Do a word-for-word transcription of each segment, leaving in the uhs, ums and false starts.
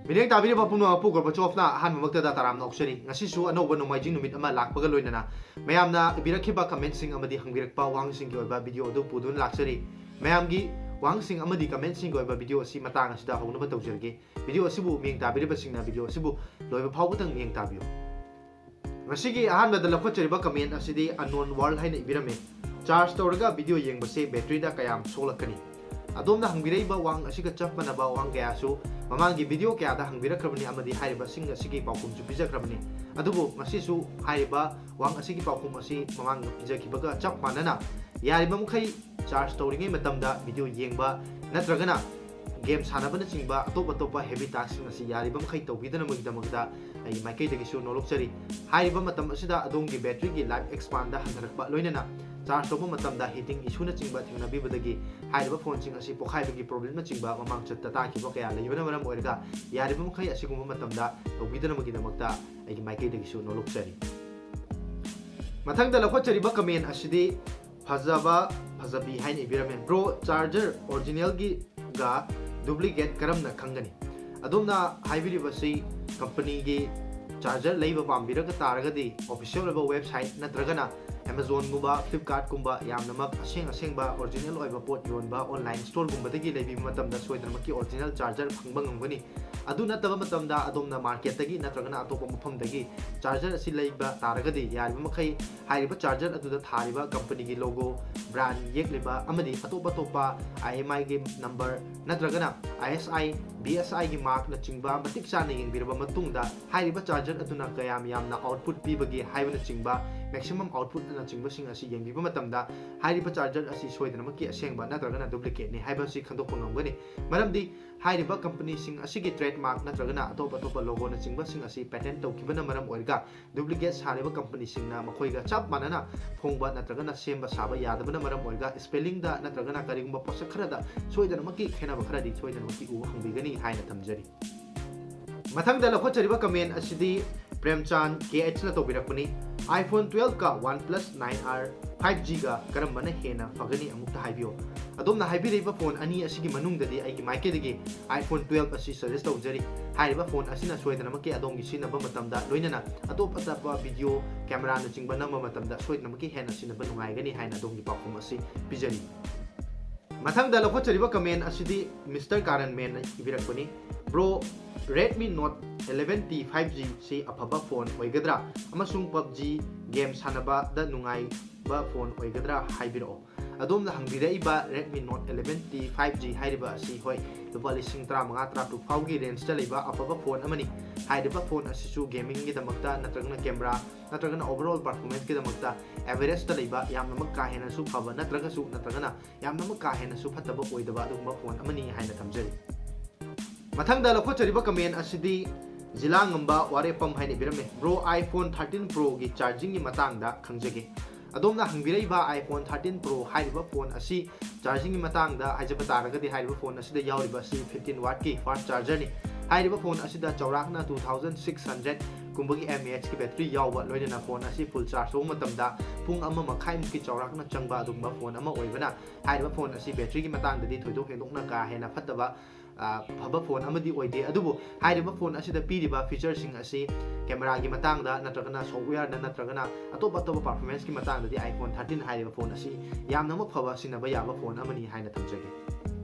ꯃꯤꯠꯌꯦꯡ ꯇꯥꯕꯤꯔꯤꯕ ꯄꯨꯝꯅꯃꯛꯄꯨ ꯒꯣꯔꯕꯥꯆꯣꯞꯅ ꯑꯍꯥꯟꯕꯃꯛꯇꯗ ꯇꯔꯥꯝꯅ ꯑꯣꯛꯆꯔꯤ꯫ ꯉꯁꯤꯁꯨ ꯑꯅꯧꯕ ꯅꯣꯡꯃꯥꯏꯖꯤꯡ ꯅꯨꯃꯤꯠ ꯑꯃ ꯂꯥꯛꯄꯒ ꯂꯣꯏꯅꯅ ꯃꯌꯥꯝꯅ ꯏꯕꯤꯔꯛꯈꯤꯕ ꯀꯃꯦꯟꯁꯤꯡ ꯑꯃꯗꯤ ꯍꯪꯕꯤꯔꯛꯄ ꯋꯥꯍꯪꯁꯤꯡꯒꯤ ꯑꯣꯏꯕ ꯚꯤꯗꯤꯑꯣ ꯑꯗꯨ ꯄꯨꯗꯨꯅ ꯂꯥꯛꯆꯔꯤ꯫ ꯃꯌꯥꯝꯒꯤ ꯋꯥꯍꯪꯁꯤꯡ ꯑꯃꯗꯤ ꯀꯃꯦꯟꯁꯤꯡꯒꯤ ꯑꯣꯏꯕ ꯚꯤꯗꯤꯑꯣ ꯑꯁꯤ ꯃꯇꯥꯡ ꯑꯁꯤꯗ ꯍꯧꯅꯕ ꯇꯧꯖꯔꯒꯦ꯫ ꯚꯤꯗꯤꯑꯣ ꯑꯁꯤꯕꯨ ꯃꯤꯠꯌꯦꯡ ꯇꯥꯕꯤꯔꯤꯕꯁꯤꯡꯅ ꯚꯤꯗꯤꯑꯣ ꯑꯁꯤꯕꯨ ꯂꯣꯏꯕ ꯐꯥꯎꯕꯗꯪ ꯃꯤꯠꯌꯦꯡ ꯇꯥꯕꯤꯌꯨ꯫ ꯉꯁꯤꯒꯤ ꯑꯍꯥꯟꯕꯗ ꯂꯧꯈꯠꯆꯔꯤꯕ ꯀꯃꯦꯟ ꯑꯁꯤꯗꯤ Unknown World ꯍꯥꯏꯅ ꯏꯕꯤꯔꯝꯃꯤ꯫ ꯆꯥꯔꯖ ꯇꯧꯔꯒ ꯚꯤꯗꯤꯑꯣ ꯌꯦꯡꯕꯁꯦ ꯕꯦꯇ꯭ꯔꯤꯗ ꯀꯌꯥꯝ ꯁꯣꯛꯂꯛꯀꯅꯤ? ꯑꯗꯣꯝꯅ ꯍꯪꯕꯤꯔꯛꯏꯕ ꯋꯥꯍꯪ ꯑꯁꯤꯒ ꯆꯞ ꯃꯥꯟꯅꯕ ꯋꯥꯍꯪ ꯀꯌꯥꯁꯨ ꯃꯃꯥꯡꯒꯤ ꯚꯤꯗꯤꯑꯣ ꯀꯌꯥꯗ ꯍꯪꯕꯤꯔꯛꯈ꯭ꯔꯕꯅꯤ ꯑꯃꯗꯤ ꯍꯥꯏꯔꯤꯕꯁꯤꯡ ꯑꯁꯤꯒꯤ ꯄꯥꯎꯈꯨꯝꯁꯨ ꯄꯤꯖꯈ꯭ꯔꯕꯅꯤ꯫ ꯑꯗꯨꯕꯨ ꯉꯁꯤꯁꯨ ꯍꯥꯏꯔꯤꯕ ꯋꯥꯍꯪ ꯑꯁꯤꯒꯤ ꯄꯥꯎꯈꯨꯝ ꯑꯁꯤ ꯃꯃꯥꯡꯗ ꯄꯤꯖꯈꯤꯕꯒ ꯆꯞ ꯃꯥꯟꯅꯅ ꯌꯥꯔꯤꯕ ꯃꯈꯩ ꯆꯥꯔꯖ ꯇꯧꯔꯤꯉꯩ ꯃꯇꯝꯗ ꯚꯤꯗꯤꯑꯣ ꯌꯦꯡꯕ ꯅꯠꯇ꯭ꯔꯒꯅ ꯒꯦꯝ ꯁꯥꯟꯅꯕꯅꯆꯤꯡꯕ ꯑꯇꯣꯞ ꯑꯇꯣꯞꯄ ꯍꯦꯕꯤꯠ ꯇꯥꯛꯁꯁꯤꯡ ꯑꯁꯤ ꯌꯥꯔꯤꯕ ꯃꯈꯩ ꯇꯧꯕꯤꯗꯅꯕꯒꯤꯗꯃꯛꯇ ꯑꯩꯒꯤ ꯃꯥꯏꯀꯩꯗꯒꯤꯁꯨ ꯅꯣꯂꯣꯛꯆꯔꯤ꯫ ꯍꯥꯏꯔꯤꯕ ꯃꯇꯝ ꯑꯁꯤꯗ ꯑꯗꯣꯝꯒꯤ ꯕꯦꯇ꯭ꯔꯤꯒꯤ ꯂꯥꯏꯐ ꯑꯦꯛꯁꯄꯥꯟꯗ ꯍꯟꯊꯔꯛꯄ ꯂꯣꯏꯅꯅ ꯆꯥꯔꯖ ꯇꯧꯕ ꯃꯇꯝꯗ ꯍꯤꯇꯤꯡ ꯏꯁꯨꯅꯆꯤꯡꯕ ꯊꯦꯡꯅꯕꯤꯕꯗꯒꯤ ꯍꯥꯏꯔꯤꯕ ꯐꯣꯟꯁꯤꯡ ꯑꯁꯤ ꯄꯣꯈꯥꯏꯕꯒꯤ ꯄ꯭ꯔꯣꯕ꯭ꯂꯦꯝꯅꯆꯤꯡꯕ ꯃꯃꯥꯡ ꯆꯠꯇ ꯇꯥꯈꯤꯕ ꯀꯌꯥ ꯂꯩꯕꯅ ꯃꯔꯝ ꯑꯣꯏꯔꯒ ꯌꯥꯔꯤꯕ ꯃꯈꯩ ꯑꯁꯤꯒꯨꯝꯕ ꯃꯇꯝꯗ ꯇꯧꯕꯤꯗꯅꯕꯒꯤꯗꯃꯛꯇ ꯑꯩꯒꯤ ꯃꯥꯏꯀꯩꯗꯒꯤꯁꯨ ꯅꯣꯂꯣꯛꯆꯔꯤ꯫ ꯃꯊꯪꯗ ꯂꯧꯈꯠꯆꯔꯤꯕ ꯀꯃꯦꯟ ꯑꯁꯤꯗꯤ ꯐꯖꯕ ꯐꯖꯕꯤ ꯍꯥꯏꯅ ꯏꯕꯤꯔꯝꯃꯦ꯫ ꯕ꯭ꯔꯣ, ꯆꯥꯔꯖꯔ ꯑꯣꯔꯤꯖꯤꯅꯦꯜꯒꯤꯒ ꯗꯨꯄ꯭ꯂꯤꯀꯦꯠ ꯀꯔꯝꯅ ꯈꯪꯒꯅꯤ? ꯑꯗꯣꯝꯅ ꯍꯥꯏꯕꯤꯔꯤꯕꯁꯤ ꯀꯝꯄꯅꯤꯒꯤ ꯆꯥꯔꯖꯔ ꯂꯩꯕ ꯄꯥꯝꯕꯤꯔꯒ ꯇꯥꯔꯒꯗꯤ ꯑꯣꯐꯤꯁꯤꯌꯦꯜ ꯑꯣꯏꯕ ꯋꯦꯕꯁꯥꯏꯠ ꯅꯠꯇ꯭ꯔꯒꯅ ꯑꯦꯃꯥꯖꯣꯟꯒꯨꯝꯕ, ꯐ꯭ꯂꯤꯞꯀꯥꯔꯠꯀꯨꯝꯕ ꯌꯥꯝꯅꯃꯛ ꯑꯁꯦꯡ ꯑꯁꯦꯡꯕ ꯑꯣꯔꯤꯖꯤꯅꯦꯜ ꯑꯣꯏꯕ ꯄꯣꯠ ꯌꯣꯟꯕ ꯑꯣꯟꯂꯥꯏꯟ ꯁ꯭ꯇꯣꯔꯒꯨꯝꯕꯗꯒꯤ ꯂꯩꯕꯤꯕ ꯃꯇꯝꯗ ꯁꯣꯏꯗꯅꯃꯛꯀꯤ ꯑꯣꯔꯤꯖꯤꯅꯦꯜ ꯆꯥꯔꯖꯔ ꯐꯪꯕ ꯉꯝꯒꯅꯤ꯫ ꯑꯗꯨ ꯅꯠꯇꯕ ꯃꯇꯝꯗ ꯑꯗꯣꯝꯅ ꯃꯥꯔꯀꯦꯠꯇꯒꯤ ꯅꯠꯇ꯭ꯔꯒꯅ ꯑꯇꯣꯞꯄ ꯃꯐꯝꯗꯒꯤ ꯆꯥꯔꯖꯔ ꯑꯁꯤ ꯂꯩꯕ ꯇꯥꯔꯒꯗꯤ ꯌꯥꯔꯤꯕ ꯃꯈꯩ ꯍꯥꯏꯔꯤꯕ ꯆꯥꯔꯖꯔ ꯑꯗꯨꯗ ꯊꯥꯔꯤꯕ ꯀꯝꯄꯅꯤꯒꯤ ꯂꯣꯒꯣ, ꯕ꯭ꯔꯥꯟ ꯌꯦꯛꯂꯤꯕ ꯑꯃꯗꯤ ꯑꯇꯣꯞ ꯑꯇꯣꯞꯄ IMIꯒꯤ ꯅꯝꯕꯔ ꯅꯠꯇ꯭ꯔꯒꯅ ISI, BSIꯒꯤ ꯃꯥꯔꯛꯅꯆꯤꯡꯕ ꯃꯇꯤꯛ ꯆꯥꯅ ꯌꯦꯡꯕꯤꯔꯕ ꯃꯇꯨꯡꯗ ꯍꯥꯏꯔꯤꯕ ꯆꯥꯔꯖꯔ ꯑꯗꯨꯅ ꯀꯌꯥꯝ ꯌꯥꯝꯅ ꯑꯥꯎꯠꯄꯨꯠ ꯄꯤꯕꯒꯦ ꯍꯥꯏꯕꯅꯆꯤꯡꯕ, ꯃꯦꯛꯁꯤꯃꯝ ꯑꯥꯎꯠꯄꯨꯠꯅꯆꯤꯡꯕꯁꯤꯡ ꯑꯁꯤ ꯌꯦꯡꯕꯤꯕ ꯃꯇꯝꯗ ꯍꯥꯏꯔꯤꯕ ꯆꯥꯔꯖꯔ ꯑꯁꯤ ꯁꯣꯏꯗꯅꯃꯛꯀꯤ ꯑꯁꯦꯡꯕ ꯅꯠꯇ꯭ꯔꯒꯅ ꯗꯨꯄ꯭ꯂꯤꯀꯦꯠꯅꯤ ꯍꯥꯏꯕꯁꯤ ꯈꯪꯗꯣꯛꯄ ꯉꯝꯒꯅꯤ꯫ ꯃꯔꯝꯗꯤ ꯍꯥꯏꯔꯤꯕ ꯀꯝꯄꯅꯤꯁꯤꯡ ꯑꯁꯤꯒꯤ ꯇ꯭ꯔꯦꯗꯃꯥꯔꯛ ꯅꯠꯇ꯭ꯔꯒꯅ ꯑꯇꯣꯞ ꯑꯇꯣꯞꯄ ꯂꯣꯒꯣꯅꯆꯤꯡꯕꯁꯤꯡ ꯑꯁꯤ ꯄꯦꯇꯦꯟ ꯇꯧꯈꯤꯕꯅ ꯃꯔꯝ ꯑꯣꯏꯔꯒ ꯗꯨꯄ꯭ꯂꯤꯀꯦꯠ ꯁꯥꯔꯤꯕ ꯀꯝꯄꯅꯤꯁꯤꯡꯅ ꯃꯈꯣꯏꯒ ꯆꯞ ꯃꯥꯟꯅꯅ ꯐꯣꯡꯕ ꯅꯠꯇ꯭ꯔꯒꯅ ꯁꯦꯝꯕ ꯁꯥꯕ ꯌꯥꯗꯕꯅ ꯃꯔꯝ ꯑꯣꯏꯔꯒ ꯁ꯭ꯄꯦꯂꯤꯡꯗ ꯅꯠꯇ꯭ꯔꯒꯅ ꯀꯔꯤꯒꯨꯝꯕ ꯄꯣꯠꯁꯛ ꯈꯔꯗ ꯁꯣꯏꯗꯅꯃꯛꯀꯤ ꯈꯦꯠꯅꯕ ꯈꯔꯗꯤ ꯁꯣꯏꯗꯅꯃꯛꯀꯤ ꯎꯕ ꯐꯪꯕꯤꯒꯅꯤ ꯍꯥꯏꯅ ꯊꯝꯖꯔꯤ꯫ ꯃꯊꯪꯗ ꯂꯧꯈꯠꯆꯔꯤꯕ ꯀꯃꯦꯟ ꯑꯁꯤꯗꯤ ꯄ꯭ꯔꯦꯝꯆꯥꯟ KHꯅ ꯇꯧꯕꯤꯔꯛꯄꯅꯤ꯫ iPhone twelve ꯀ OnePlus nine R five G ꯒ ꯀꯔꯝꯕꯅ ꯍꯦꯟꯅ ꯐꯒꯅꯤ ꯑꯃꯨꯛꯇ ꯍꯥꯏꯕꯤꯌꯨ꯫ ꯑꯗꯣꯝꯅ ꯍꯥꯏꯕꯤꯔꯛꯏꯕ ꯐꯣꯟ ꯑꯅꯤ ꯑꯁꯤꯒꯤ ꯃꯅꯨꯡꯗꯗꯤ ꯑꯩꯒꯤ ꯃꯥꯏꯀꯩꯗꯒꯤ iPhone twelve ꯑꯁꯤ suggest ꯇꯧꯖꯔꯤ꯫ ꯍꯥꯏꯔꯤꯕ ꯐꯣꯟ ꯑꯁꯤꯅ ꯁꯣꯏꯗꯅꯃꯛꯀꯤ ꯑꯗꯣꯝꯒꯤ ꯁꯤꯖꯤꯟꯅꯕ ꯃꯇꯝꯗ, ꯂꯣꯏꯅꯅ ꯑꯇꯣꯞ ꯑꯇꯣꯞꯄ video camera ꯅꯆꯤꯡꯕ ꯅꯝꯕ ꯃꯇꯝꯗ ꯁꯣꯏꯗꯅꯃꯛꯀꯤ ꯍꯦꯟꯅ ꯁꯤꯖꯤꯟꯅꯕ ꯅꯨꯡꯉꯥꯏꯒꯅꯤ ꯍꯥꯏꯅ ꯑꯗꯣꯝꯒꯤ ꯄꯥꯎꯈꯨꯝ ꯑꯁꯤ ꯄꯤꯖꯔꯤ꯫ ꯃꯊꯪꯗ ꯂꯧꯈꯠꯆꯔꯤꯕ comment ꯑꯁꯤꯗꯤ Mister Karan Man ꯅ ꯏꯕꯤꯔꯛꯄꯅꯤ꯫ Bro, Redmi Note eleven T five G ꯁꯤ ꯑꯐꯕ ꯐꯣꯟ ꯑꯣꯏꯒꯗ꯭ꯔꯥ? ꯑꯃꯁꯨꯡ PUBG game ꯁꯥꯟꯅꯕꯗ ꯅꯨꯡꯉꯥꯏꯕ ꯐꯣꯟ ꯑꯣꯏꯒꯗ꯭ꯔꯥ? ꯍꯥꯏꯕꯤꯔꯛꯑꯣ꯫ ꯑꯗꯣꯝꯅ ꯍꯪꯕꯤꯔꯛꯏꯕ Redmi Note eleven T five G ꯍꯥꯏꯔꯤꯕ ꯑꯁꯤ, ꯍꯣꯏ, ꯂꯨꯄꯥ ꯂꯤꯁꯤꯡ ꯇꯔꯥꯃꯉꯥ, ꯇꯔꯥꯇꯔꯨꯛ ꯐꯥꯎꯒꯤ range ꯇ ꯂꯩꯕ ꯑꯐꯕ ꯐꯣꯟ ꯑꯃꯅꯤ꯫ ꯍꯥꯏꯔꯤꯕ ꯐꯣꯟ ꯑꯁꯤꯁꯨ gaming ꯒꯤꯗꯃꯛꯇ ꯅꯠꯇ꯭ꯔꯒꯅ camera ꯅꯠꯇ꯭ꯔꯒꯅ overall performance ꯀꯤꯗꯃꯛꯇ average ꯇ ꯂꯩꯕ, ꯌꯥꯝꯅꯃꯛ ꯀꯥ ꯍꯦꯟꯅꯁꯨ ꯐꯕ ꯅꯠꯇ꯭ꯔꯒꯁꯨ ꯅꯠꯇ꯭ꯔꯒꯅ ꯌꯥꯝꯅꯃꯛ ꯀꯥ ꯍꯦꯟꯅꯁꯨ ꯐꯠꯇꯕ ꯑꯣꯏꯗꯕ ꯑꯗꯨꯒꯨꯝꯕ ꯐꯣꯟ ꯑꯃꯅꯤ ꯍꯥꯏꯅ ꯊꯝꯖꯔꯤ꯫ ꯃꯊꯪꯗ ꯂꯧꯈꯠꯆꯔꯤꯕ comment ꯑꯁꯤꯗꯤ ꯖꯤꯂꯥ ꯉꯝꯕ ꯋꯥꯔꯦꯞꯐꯝ ꯍꯥꯏꯅ ꯏꯕꯤꯔꯝꯃꯤ꯫ Bro, iPhone thirteen Pro ꯒꯤ charging ꯒꯤ ꯃꯇꯥꯡꯗ ꯈꯪꯖꯒꯦ꯫ ꯑꯗꯣꯝꯅ ꯍꯪꯕꯤꯔꯛꯏꯕ iPhone thirteen Pro ꯍꯥꯏꯔꯤꯕ ꯐꯣꯟ ꯑꯁꯤ charging ꯒꯤ ꯃꯇꯥꯡꯗ ꯍꯥꯏꯖꯕ ꯇꯥꯔꯒꯗꯤ, ꯍꯥꯏꯔꯤꯕ ꯐꯣꯟ ꯑꯁꯤꯗ ꯌꯥꯎꯔꯤꯕ ꯑꯁꯤ fifteen watt ꯀꯤ fast charger ꯅꯤ꯫ ꯍꯥꯏꯔꯤꯕ ꯐꯣꯟ ꯑꯁꯤꯗ ꯆꯥꯎꯔꯥꯛꯅ two thousand six hundred ꯀꯨꯝꯕꯒꯤ mAh ꯀꯤ battery ꯌꯥꯎꯕ, ꯂꯣꯏꯅꯅ ꯐꯣꯟ ꯑꯁꯤ full charge ꯇꯧꯕ ꯃꯇꯝꯗ ꯄꯨꯡ ꯑꯃ ꯃꯈꯥꯏꯃꯨꯛꯀꯤ ꯆꯥꯎꯔꯥꯛꯅ ꯆꯪꯕ ꯑꯗꯨꯒꯨꯝꯕ ꯐꯣꯟ ꯑꯃ ꯑꯣꯏꯕꯅ, ꯍꯥꯏꯔꯤꯕ ꯐꯣꯟ ꯑꯁꯤ battery ꯒꯤ ꯃꯇꯥꯡꯗꯗꯤ ꯊꯣꯏꯗꯣꯛ ꯍꯦꯟꯗꯣꯛꯅ ꯀꯥ ꯍꯦꯟꯅ ꯐꯠꯇꯕ, ꯑ, ꯐꯕ ꯐꯣꯟ ꯑꯃꯗꯤ ꯑꯣꯏꯗꯦ꯫ ꯑꯗꯨꯕꯨ ꯍꯥꯏꯔꯤꯕ ꯐꯣꯟ ꯑꯁꯤꯗ ꯄꯤꯔꯤꯕ feature ꯁꯤꯡ ꯑꯁꯤ camera ꯒꯤ ꯃꯇꯥꯡꯗ ꯅꯠꯇ꯭ꯔꯒꯅ software ꯗ ꯅꯠꯇ꯭ꯔꯒꯅ ꯑꯇꯣꯞ ꯑꯇꯣꯞꯄ performance ꯀꯤ ꯃꯇꯥꯡꯗꯗꯤ iPhone thirteen ꯍꯥꯏꯔꯤꯕ ꯐꯣꯟ ꯑꯁꯤ ꯌꯥꯝꯅꯃꯛ ꯐꯕ ꯁꯤꯖꯤꯟꯅꯕ ꯌꯥꯕ ꯐꯣꯟ ꯑꯃꯅꯤ ꯍꯥꯏꯅ ꯊꯝꯖꯒꯦ꯫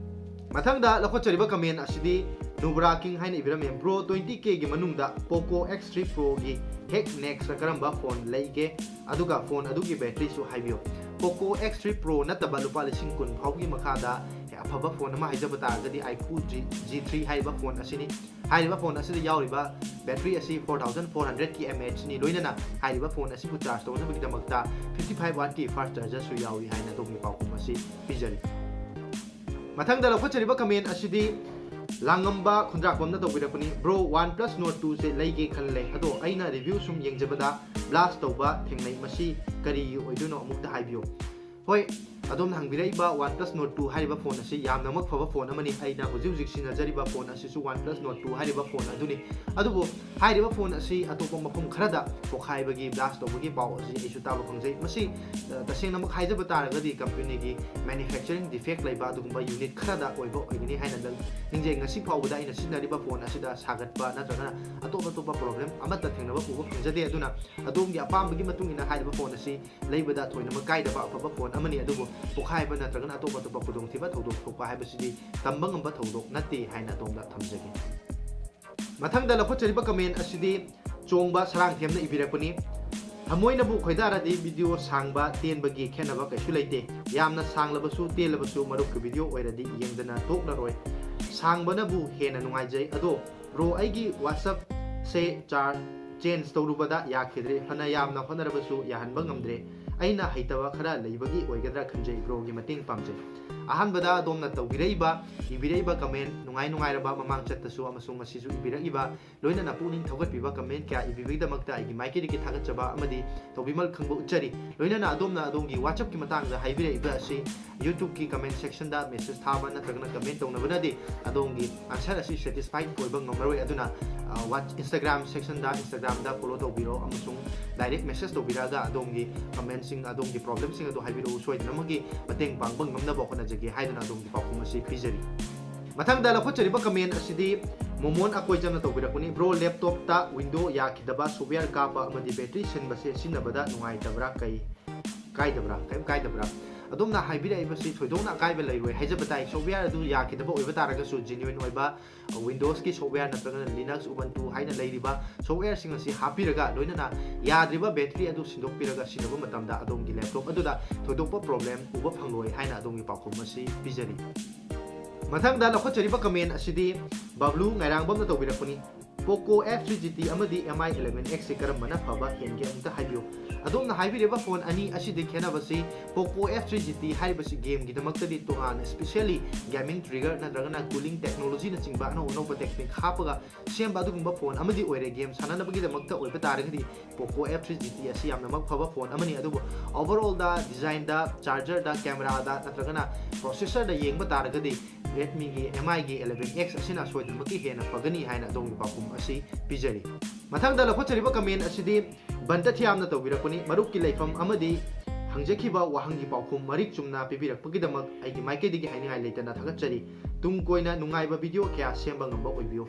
ꯃꯊꯪꯗ ꯂꯧꯈꯠꯆꯔꯤꯕ comment ꯑꯁꯤꯗꯤ Nubra King ꯍꯥꯏꯅ ꯏꯕꯤꯔꯝꯃꯤ꯫ Bro, twenty K ꯒꯤ ꯃꯅꯨꯡꯗ Poco X three Pro ꯒꯤ ꯍꯦꯛ next ꯀꯔꯝꯕ ꯐꯣꯟ ꯂꯩꯒꯦ? ꯑꯗꯨꯒ ꯐꯣꯟ ꯑꯗꯨꯒꯤ battery ꯁꯨ ꯍꯥꯏꯕꯤꯌꯨ꯫ Poco X three Pro ꯅꯠꯇꯕ ꯂꯨꯄꯥ ꯂꯤꯁꯤꯡ ꯀꯨꯟ ꯐꯥꯎꯒꯤ ꯃꯈꯥꯗ ꯑꯐꯕ ꯐꯣꯟ ꯑꯃ ꯍꯥꯏꯖꯕ ꯇꯥꯔꯒꯗꯤ iQOO G three ꯍꯥꯏꯔꯤꯕ ꯐꯣꯟ ꯑꯁꯤꯅꯤ꯫ ꯍꯥꯏꯔꯤꯕ ꯐꯣꯟ ꯑꯁꯤꯗ ꯌꯥꯎꯔꯤꯕ battery ꯑꯁꯤ four thousand four hundred ꯀꯤ mAh ꯅꯤ, ꯂꯣꯏꯅꯅ ꯍꯥꯏꯔꯤꯕ ꯐꯣꯟ ꯑꯁꯤꯕꯨ charge ꯇꯧꯅꯕꯒꯤꯗꯃꯛꯇ fifty five watt ꯀꯤ fast charger ꯁꯨ ꯌꯥꯎꯏ ꯍꯥꯏꯅ ꯑꯗꯣꯝꯒꯤ ꯄꯥꯎꯈꯨꯝ ꯑꯁꯤ ꯄꯤꯖꯔꯤ꯫ ꯃꯊꯪꯗ ꯂꯧꯈꯠꯆꯔꯤꯕ comment ꯑꯁꯤꯗꯤ ꯂꯥꯡꯉꯝꯕ ꯈꯨꯟꯗ꯭ꯔꯥꯛꯄꯝꯅ ꯇꯧꯕꯤꯔꯛꯄꯅꯤ꯫ Bro, OnePlus Nord two ꯁꯦ ꯂꯩꯒꯦ ꯈꯜꯂꯦ, ꯑꯗꯣ ꯑꯩꯅ review ꯁꯨꯝ ꯌꯦꯡꯖꯕꯗ blast ꯇꯧꯕ ꯊꯦꯡꯅꯩ, ꯃꯁꯤ ꯀꯔꯤꯒꯤ ꯑꯣꯏꯗꯣꯏꯅꯣ ꯑꯃꯨꯛꯇ ꯍꯥꯏꯕꯤꯌꯨ꯫ ꯍꯣꯏ, ꯑꯗꯣꯝꯅ ꯍꯪꯕꯤꯔꯛꯏꯕ OnePlus Nord two ꯍꯥꯏꯔꯤꯕ ꯐꯣꯟ ꯑꯁꯤ ꯌꯥꯝꯅꯃꯛ ꯐꯕ ꯐꯣꯟ ꯑꯃꯅꯤ꯫ ꯑꯩꯅ ꯍꯧꯖꯤꯛ ꯍꯧꯖꯤꯛ ꯁꯤꯖꯤꯟꯅꯖꯔꯤꯕ ꯐꯣꯟ ꯑꯁꯤꯁꯨ OnePlus Nord two ꯍꯥꯏꯔꯤꯕ ꯐꯣꯟ ꯑꯗꯨꯅꯤ꯫ ꯑꯗꯨꯕꯨ ꯍꯥꯏꯔꯤꯕ ꯐꯣꯟ ꯑꯁꯤ ꯑꯇꯣꯞꯄ ꯃꯐꯝ ꯈꯔꯗ ꯄꯣꯈꯥꯏꯕꯒꯤ, blast ꯇꯧꯕꯒꯤ ꯄꯥꯎ ꯑꯁꯤ ꯑꯩꯁꯨ ꯇꯥꯕ ꯐꯪꯖꯩ꯫ ꯃꯁꯤ, ꯑ, ꯇꯁꯦꯡꯅꯃꯛ ꯍꯥꯏꯖꯕ ꯇꯥꯔꯒꯗꯤ company ꯒꯤ manufacturing defect ꯂꯩꯕ ꯑꯗꯨꯒꯨꯝꯕ unit ꯈꯔꯗ ꯑꯣꯏꯕ ꯑꯣꯏꯒꯅꯤ ꯍꯥꯏꯅ ꯅꯤꯡꯖꯩ꯫ ꯉꯁꯤ ꯐꯥꯎꯕꯗ ꯑꯩꯅ ꯁꯤꯖꯤꯟꯅꯔꯤꯕ ꯐꯣꯟ ꯑꯁꯤꯗ ꯁꯥꯒꯠꯄ ꯅꯠꯇ꯭ꯔꯒꯅ ꯑꯇꯣꯞ ꯑꯇꯣꯞꯄ problem ꯑꯃꯠꯇ ꯊꯦꯡꯅꯕ ꯎꯕ ꯐꯪꯖꯗꯦ꯫ ꯑꯗꯨꯅ ꯑꯗꯣꯝꯒꯤ ꯑꯄꯥꯝꯕꯒꯤ ꯃꯇꯨꯡ ꯏꯟꯅ ꯍꯥꯏꯔꯤꯕ ꯐꯣꯟ ꯑꯁꯤ ꯂꯩꯕꯗ ꯊꯣꯏꯅꯃꯛ ꯀꯥꯏꯗꯕ ꯑꯐꯕ ꯐꯣꯟ ꯑꯃꯅꯤ꯫ ꯑꯗꯨꯕꯨ ꯄꯣꯈꯥꯏꯕ ꯅꯠꯇ꯭ꯔꯒꯅ ꯑꯇꯣꯞ ꯑꯇꯣꯞꯄ ꯈꯨꯗꯣꯡꯊꯤꯕ ꯊꯧꯗꯣꯛ ꯊꯣꯛꯄ ꯍꯥꯏꯕꯁꯤꯗꯤ ꯇꯝꯕ ꯉꯝꯕ ꯊꯧꯗꯣꯛ ꯅꯠꯇꯦ ꯍꯥꯏꯅ ꯑꯗꯣꯝꯗ ꯊꯝꯖꯒꯦ꯫ ꯃꯊꯪꯗ ꯂꯧꯈꯠꯆꯔꯤꯕ comment ꯑꯁꯤꯗꯤ ꯆꯣꯡꯕ ꯁꯔꯥꯡꯊꯦꯝꯅ ꯏꯕꯤꯔꯛꯄꯅꯤ꯫ ꯊꯃꯣꯏꯅꯕꯨ ꯈꯣꯏꯗꯥꯔꯗꯤ video ꯁꯥꯡꯕ ꯇꯦꯟꯕꯒꯤ ꯈꯦꯠꯅꯕ ꯀꯩꯁꯨ ꯂꯩꯇꯦ꯫ ꯌꯥꯝꯅ ꯁꯥꯡꯂꯕꯁꯨ ꯇꯦꯜꯂꯕꯁꯨ ꯃꯔꯨꯞꯀꯤ video ꯑꯣꯏꯔꯗꯤ ꯌꯦꯡꯗꯅ ꯇꯣꯛꯂꯔꯣꯏ꯫ ꯁꯥꯡꯕꯅꯕꯨ ꯍꯦꯟꯅ ꯅꯨꯡꯉꯥꯏꯖꯩ꯫ ꯑꯗꯣ bro, ꯑꯩꯒꯤ WhatsApp ꯁꯦ charge change ꯇꯧꯔꯨꯕꯗ ꯌꯥꯈꯤꯗ꯭ꯔꯦ꯫ ꯐꯅ ꯌꯥꯝꯅ ꯍꯣꯠꯅꯔꯕꯁꯨ ꯌꯥꯍꯟꯕ ꯉꯝꯗ꯭ꯔꯦ꯫ ꯑꯩꯅ ꯍꯩꯇꯕ ꯈꯔ ꯂꯩꯕꯒꯤ ꯑꯣꯏꯒꯗ꯭ꯔꯥ ꯈꯟꯖꯩ꯫ Bro ꯒꯤ ꯃꯇꯦꯡ ꯄꯥꯝꯖꯩ꯫ ꯑꯍꯥꯟꯕꯗ ꯑꯗꯣꯝꯅ ꯇꯧꯕꯤꯔꯛꯏꯕ, ꯏꯕꯤꯔꯛꯏꯕ comment ꯅꯨꯡꯉꯥꯏ ꯅꯨꯡꯉꯥꯏꯔꯕ ꯃꯃꯥꯡ ꯆꯠꯇꯁꯨ ꯑꯃꯁꯨꯡ ꯉꯁꯤꯁꯨ ꯏꯕꯤꯔꯛꯏꯕ, ꯂꯣꯏꯅꯅ ꯄꯨꯛꯅꯤꯡ ꯊꯧꯒꯠꯄꯤꯕ comment ꯀꯌꯥ ꯏꯕꯤꯕꯒꯤꯗꯃꯛꯇ ꯑꯩꯒꯤ ꯃꯥꯏꯀꯩꯗꯒꯤ ꯊꯥꯒꯠꯆꯕ ꯑꯃꯗꯤ ꯇꯧꯕꯤꯃꯜ ꯈꯪꯕ ꯎꯠꯆꯔꯤ꯫ ꯂꯣꯏꯅꯅ ꯑꯗꯣꯝꯅ ꯑꯗꯣꯝꯒꯤ WhatsApp ꯀꯤ ꯃꯇꯥꯡꯗ ꯍꯥꯏꯕꯤꯔꯛꯏꯕ ꯑꯁꯤ YouTube ꯀꯤ comment section ꯗ message ꯊꯥꯕ ꯅꯠꯇ꯭ꯔꯒꯅ comment ꯇꯧꯅꯕꯅꯗꯤ ꯑꯗꯣꯝꯒꯤ answer ꯑꯁꯤ satisfied ꯑꯣꯏꯕ ꯉꯝꯃꯔꯣꯏ꯫ ꯑꯗꯨꯅ, ꯑ, What-, Instagram section the, Instagram the follow ꯇꯧꯕꯤꯔꯣ ꯑꯃꯁꯨꯡ direct message ꯇꯧꯕꯤꯔꯛꯑꯒ ꯑꯗꯣꯝꯒꯤ comment ꯁꯤꯡ, ꯑꯗꯣꯝꯒꯤ problem ꯁꯤꯡ ꯑꯗꯨ ꯍꯥꯏꯕꯤꯔꯛꯎ꯫ ꯁꯣꯏꯗꯅꯃꯛꯀꯤ ꯃꯇꯦꯡ ꯄꯥꯡꯕ ꯉꯝꯅꯕ ꯍꯣꯠꯅꯖꯒꯦ ꯍꯥꯏꯗꯨꯅ ꯑꯗꯣꯝꯒꯤ ꯄꯥꯎꯈꯨꯝ ꯑꯁꯤ ꯄꯤꯖꯔꯤ꯫ ꯃꯊꯪꯗ ꯂꯧꯈꯠꯆꯔꯤꯕ comment ꯑꯁꯤꯗꯤ ꯃꯣꯃꯣꯟ ꯑꯀꯣꯏꯖꯝꯅ ꯇꯧꯕꯤꯔꯛꯄꯅꯤ꯫ Bro, laptop ꯇ window ꯌꯥꯈꯤꯗꯕ, software ꯀꯥꯞꯄ ꯑꯃꯗꯤ battery ꯁꯤꯟꯕꯁꯦ ꯁꯤꯖꯤꯟꯅꯕꯗ ꯅꯨꯡꯉꯥꯏꯇꯕ꯭ꯔꯥ? ꯀꯩ ꯀꯥꯏꯗꯕ꯭ꯔꯥ? ꯀꯩꯝ ꯀꯥꯏꯗꯕ꯭ꯔꯥ? ꯑꯗꯣꯝꯅ ꯍꯥꯏꯕꯤꯔꯛꯏꯕꯁꯤ ꯊꯣꯏꯗꯣꯛꯅ ꯑꯀꯥꯏꯕ ꯂꯩꯔꯣꯏ ꯍꯥꯏꯖꯕ ꯇꯥꯏ꯫ Software ꯑꯗꯨ ꯌꯥꯈꯤꯗꯕ ꯑꯣꯏꯕ ꯇꯥꯔꯒꯁꯨ genuine ꯑꯣꯏꯕ, ꯑ, Windows ꯀꯤ software ꯅꯠꯇ꯭ꯔꯒꯅ Linux, Ubuntu ꯍꯥꯏꯅ ꯂꯩꯔꯤꯕ software ꯁꯤꯡ ꯑꯁꯤ ꯍꯥꯞꯄꯤꯔꯒ, ꯂꯣꯏꯅꯅ ꯌꯥꯗ꯭ꯔꯤꯕ battery ꯑꯗꯨ ꯁꯤꯟꯗꯣꯛꯄꯤꯔꯒ ꯁꯤꯖꯤꯟꯅꯕ ꯃꯇꯝꯗ ꯑꯗꯣꯝꯒꯤ laptop ꯑꯗꯨꯗ ꯊꯣꯏꯗꯣꯛꯄ problem ꯎꯕ ꯐꯪꯂꯣꯏ ꯍꯥꯏꯅ ꯑꯗꯣꯝꯒꯤ ꯄꯥꯎꯈꯨꯝ ꯑꯁꯤ ꯄꯤꯖꯔꯤ꯫ ꯃꯊꯪꯗ ꯂꯧꯈꯠꯆꯔꯤꯕ comment ꯑꯁꯤꯗꯤ ꯕꯕ꯭ꯂꯨ ꯉꯥꯏꯔꯥꯡꯕꯝꯅ ꯇꯧꯕꯤꯔꯛꯄꯅꯤ꯫ Poco F three G T ꯑꯃꯗꯤ M I eleven X ꯁꯤ ꯀꯔꯝꯕꯅ ꯐꯕ ꯍꯦꯟꯒꯦ ꯑꯃꯨꯛꯇ ꯍꯥꯏꯕꯤꯌꯨ꯫ ꯑꯗꯣꯝꯅ ꯍꯥꯏꯕꯤꯔꯤꯕ ꯐꯣꯟ ꯑꯅꯤ ꯑꯁꯤꯗꯤ ꯈꯦꯠꯅꯕꯁꯤ, Poco F three G T ꯍꯥꯏꯔꯤꯕꯁꯤ ꯒꯦꯝꯒꯤꯗꯃꯛꯇꯗꯤ ꯇꯣꯉꯥꯟꯅ specially gaming trigger ꯅꯠꯇ꯭ꯔꯒꯅ cooling technology ꯅꯆꯤꯡꯕ ꯑꯅꯧ ꯑꯅꯧꯕ technique ꯍꯥꯞꯄꯒ ꯁꯦꯝꯕ ꯑꯗꯨꯒꯨꯝꯕ ꯐꯣꯟ ꯑꯃꯗꯤ ꯑꯣꯏꯔꯦ꯫ ꯒꯦꯝ ꯁꯥꯟꯅꯅꯕꯒꯤꯗꯃꯛꯇ ꯑꯣꯏꯕ ꯇꯥꯔꯒꯗꯤ Poco F three G T ꯑꯁꯤ ꯌꯥꯝꯅꯃꯛ ꯐꯕ ꯐꯣꯟ ꯑꯃꯅꯤ꯫ ꯑꯗꯨꯕꯨ overall ꯗ, design ꯗ, charger ꯗ, camera ꯗ ꯅꯠꯇ꯭ꯔꯒꯅ processor ꯗ ꯌꯦꯡꯕ ꯇꯥꯔꯒꯗꯤ Redmi ꯒꯤ M I ꯒꯤ eleven X ꯑꯁꯤꯅ ꯁꯣꯏꯗꯅꯃꯛꯀꯤ ꯍꯦꯟꯅ ꯐꯒꯅꯤ ꯍꯥꯏꯅ ꯑꯗꯣꯝꯒꯤ ꯄꯥꯎꯈꯨꯝ ꯑꯁꯤ ꯄꯤꯖꯔꯤ꯫ ꯃꯊꯪꯗ ꯂꯧꯈꯠꯆꯔꯤꯕ comment ꯑꯁꯤꯗꯤ ꯕꯟꯇ ꯊꯤꯌꯥꯝꯅ ꯇꯧꯕꯤꯔꯛꯄꯅꯤ꯫ ꯃꯔꯨꯞꯀꯤ ꯂꯩꯐꯝ ꯑꯃꯗꯤ ꯍꯪꯖꯈꯤꯕ ꯋꯥꯍꯪꯒꯤ ꯄꯥꯎꯈꯨꯝ ꯃꯔꯤꯛ ꯆꯨꯝꯅ ꯄꯤꯕꯤꯔꯛꯄꯒꯤꯗꯃꯛ ꯑꯩꯒꯤ ꯃꯥꯏꯀꯩꯗꯒꯤ ꯍꯥꯏꯅꯤꯡꯉꯥꯏ ꯂꯩꯇꯅ ꯊꯥꯒꯠꯆꯔꯤ꯫ ꯇꯨꯡ ꯀꯣꯏꯅ ꯅꯨꯡꯉꯥꯏꯕ video ꯀꯌꯥ ꯁꯦꯝꯕ ꯉꯝꯕ ꯑꯣꯏꯕꯤꯌꯨ꯫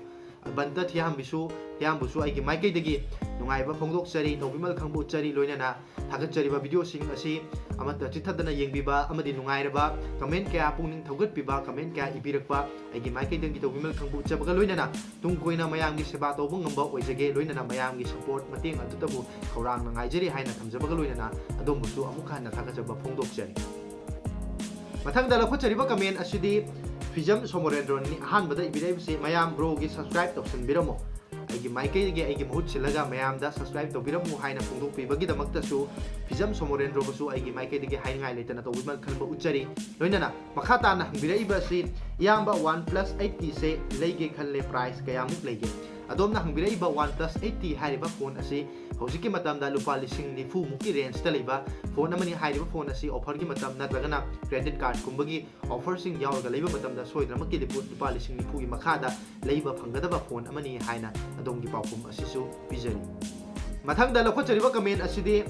ꯕꯟꯇ ꯊꯤꯌꯥꯝꯕꯤꯁꯨ, ꯊꯤꯌꯥꯝꯕꯨꯁꯨ ꯑꯩꯒꯤ ꯃꯥꯏꯀꯩꯗꯒꯤ ꯅꯨꯡꯉꯥꯏꯕ ꯐꯣꯡꯗꯣꯛꯆꯔꯤ, ꯇꯧꯕꯤꯃꯜ ꯈꯪꯕ ꯎꯠꯆꯔꯤ, ꯂꯣꯏꯅꯅ ꯊꯥꯒꯠꯆꯔꯤꯕ video ꯁꯤꯡ ꯑꯁꯤ ꯑꯃꯠꯇ ꯆꯤꯠꯊꯗꯅ ꯌꯦꯡꯕꯤꯕ ꯑꯃꯗꯤ ꯅꯨꯡꯉꯥꯏꯔꯕ comment ꯀꯌꯥ, ꯄꯨꯛꯅꯤꯡ ꯊꯧꯒꯠꯄꯤꯕ comment ꯀꯌꯥ ꯏꯕꯤꯔꯛꯄ ꯑꯩꯒꯤ ꯃꯥꯏꯀꯩꯗꯒꯤ ꯇꯧꯕꯤꯃꯜ ꯈꯪꯕ ꯎꯠꯆꯕꯒ ꯂꯣꯏꯅꯅ ꯇꯨꯡ ꯀꯣꯏꯅ ꯃꯌꯥꯝꯒꯤ ꯁꯦꯕꯥ ꯇꯧꯕ ꯉꯝꯕ ꯑꯣꯏꯖꯒꯦ, ꯂꯣꯏꯅꯅ ꯃꯌꯥꯝꯒꯤ support ꯃꯇꯦꯡ ꯑꯗꯨꯇꯕꯨ ꯈꯧꯔꯥꯡꯅ ꯉꯥꯏꯖꯔꯤ ꯍꯥꯏꯅ ꯊꯝꯖꯕꯒ ꯂꯣꯏꯅꯅ ꯑꯗꯣꯝꯕꯨꯁꯨ ꯑꯃꯨꯛ ꯍꯟꯅ ꯊꯥꯒꯠꯆꯕ ꯐꯣꯡꯗꯣꯛꯆꯔꯤ꯫ ꯃꯊꯪꯗ ꯂꯧꯈꯠꯆꯔꯤꯕ comment ꯑꯁꯤꯗꯤ ꯐꯤꯖꯝ ꯁꯣꯃꯣꯔꯦꯟꯗ꯭ꯔꯣꯅꯤ꯫ ꯑꯍꯥꯟꯕꯗ ꯏꯕꯤꯔꯛꯏꯕꯁꯤ, "ꯃꯌꯥꯝ bro ꯒꯤ subscribe ꯇꯧꯁꯤꯟꯕꯤꯔꯝꯃꯣ"꯫ ꯑꯩꯒꯤ ꯃꯥꯏꯀꯩꯗꯒꯤ ꯑꯩꯒꯤ ꯃꯍꯨꯠ ꯁꯤꯜꯂꯒ ꯃꯌꯥꯝꯗ subscribe ꯇꯧꯕꯤꯔꯝꯃꯨ ꯍꯥꯏꯅ ꯐꯣꯡꯗꯣꯛꯄꯤꯕꯒꯤꯗꯃꯛꯇꯁꯨ ꯐꯤꯖꯝ ꯁꯣꯃꯣꯔꯦꯟꯗ꯭ꯔꯣꯕꯨꯁꯨ ꯑꯩꯒꯤ ꯃꯥꯏꯀꯩꯗꯒꯤ ꯍꯥꯏꯅꯤꯡꯉꯥꯏ ꯂꯩꯇꯅ ꯇꯧꯕꯤꯃꯜ ꯈꯟꯕ ꯎꯠꯆꯔꯤ꯫ ꯂꯣꯏꯅꯅ ꯃꯈꯥ ꯇꯥꯅ ꯍꯪꯕꯤꯔꯛꯏꯕ ꯑꯁꯤ, "ꯏꯌꯥꯝꯕ, OnePlus eight T ꯁꯦ ꯂꯩꯒꯦ ꯈꯜꯂꯦ, price ꯀꯌꯥꯃꯨꯛ ꯂꯩꯒꯦ?" ꯑꯗꯣꯝꯅ ꯍꯪꯕꯤꯔꯛꯏꯕ OnePlus eight T ꯍꯥꯏꯔꯤꯕ ꯐꯣꯟ ꯑꯁꯤ ꯍꯧꯖꯤꯛꯀꯤ ꯃꯇꯝꯗ ꯂꯨꯄꯥ ꯂꯤꯁꯤꯡ ꯅꯤꯐꯨ ꯃꯨꯛꯀꯤ range ꯇ ꯂꯩꯕ ꯐꯣꯟ ꯑꯃꯅꯤ꯫ ꯍꯥꯏꯔꯤꯕ ꯐꯣꯟ ꯑꯁꯤ offer ꯒꯤ ꯃꯇꯝ ꯅꯠꯇ꯭ꯔꯒꯅ credit card ꯀꯨꯝꯕꯒꯤ offer ꯁꯤꯡ ꯌꯥꯎꯔꯒ ꯂꯩꯕ ꯃꯇꯝꯗ ꯁꯣꯏꯗꯅꯃꯛꯀꯤ ꯂꯨꯄꯥ ꯂꯤꯁꯤꯡ ꯅꯤꯐꯨꯒꯤ ꯃꯈꯥꯗ ꯂꯩꯕ ꯐꯪꯒꯗꯕ ꯐꯣꯟ ꯑꯃꯅꯤ ꯍꯥꯏꯅ ꯑꯗꯣꯝꯒꯤ ꯄꯥꯎꯈꯨꯝ ꯑꯁꯤꯁꯨ ꯄꯤꯖꯔꯤ꯫ ꯃꯊꯪꯗ ꯂꯧꯈꯠꯆꯔꯤꯕ comment ꯑꯁꯤꯗꯤ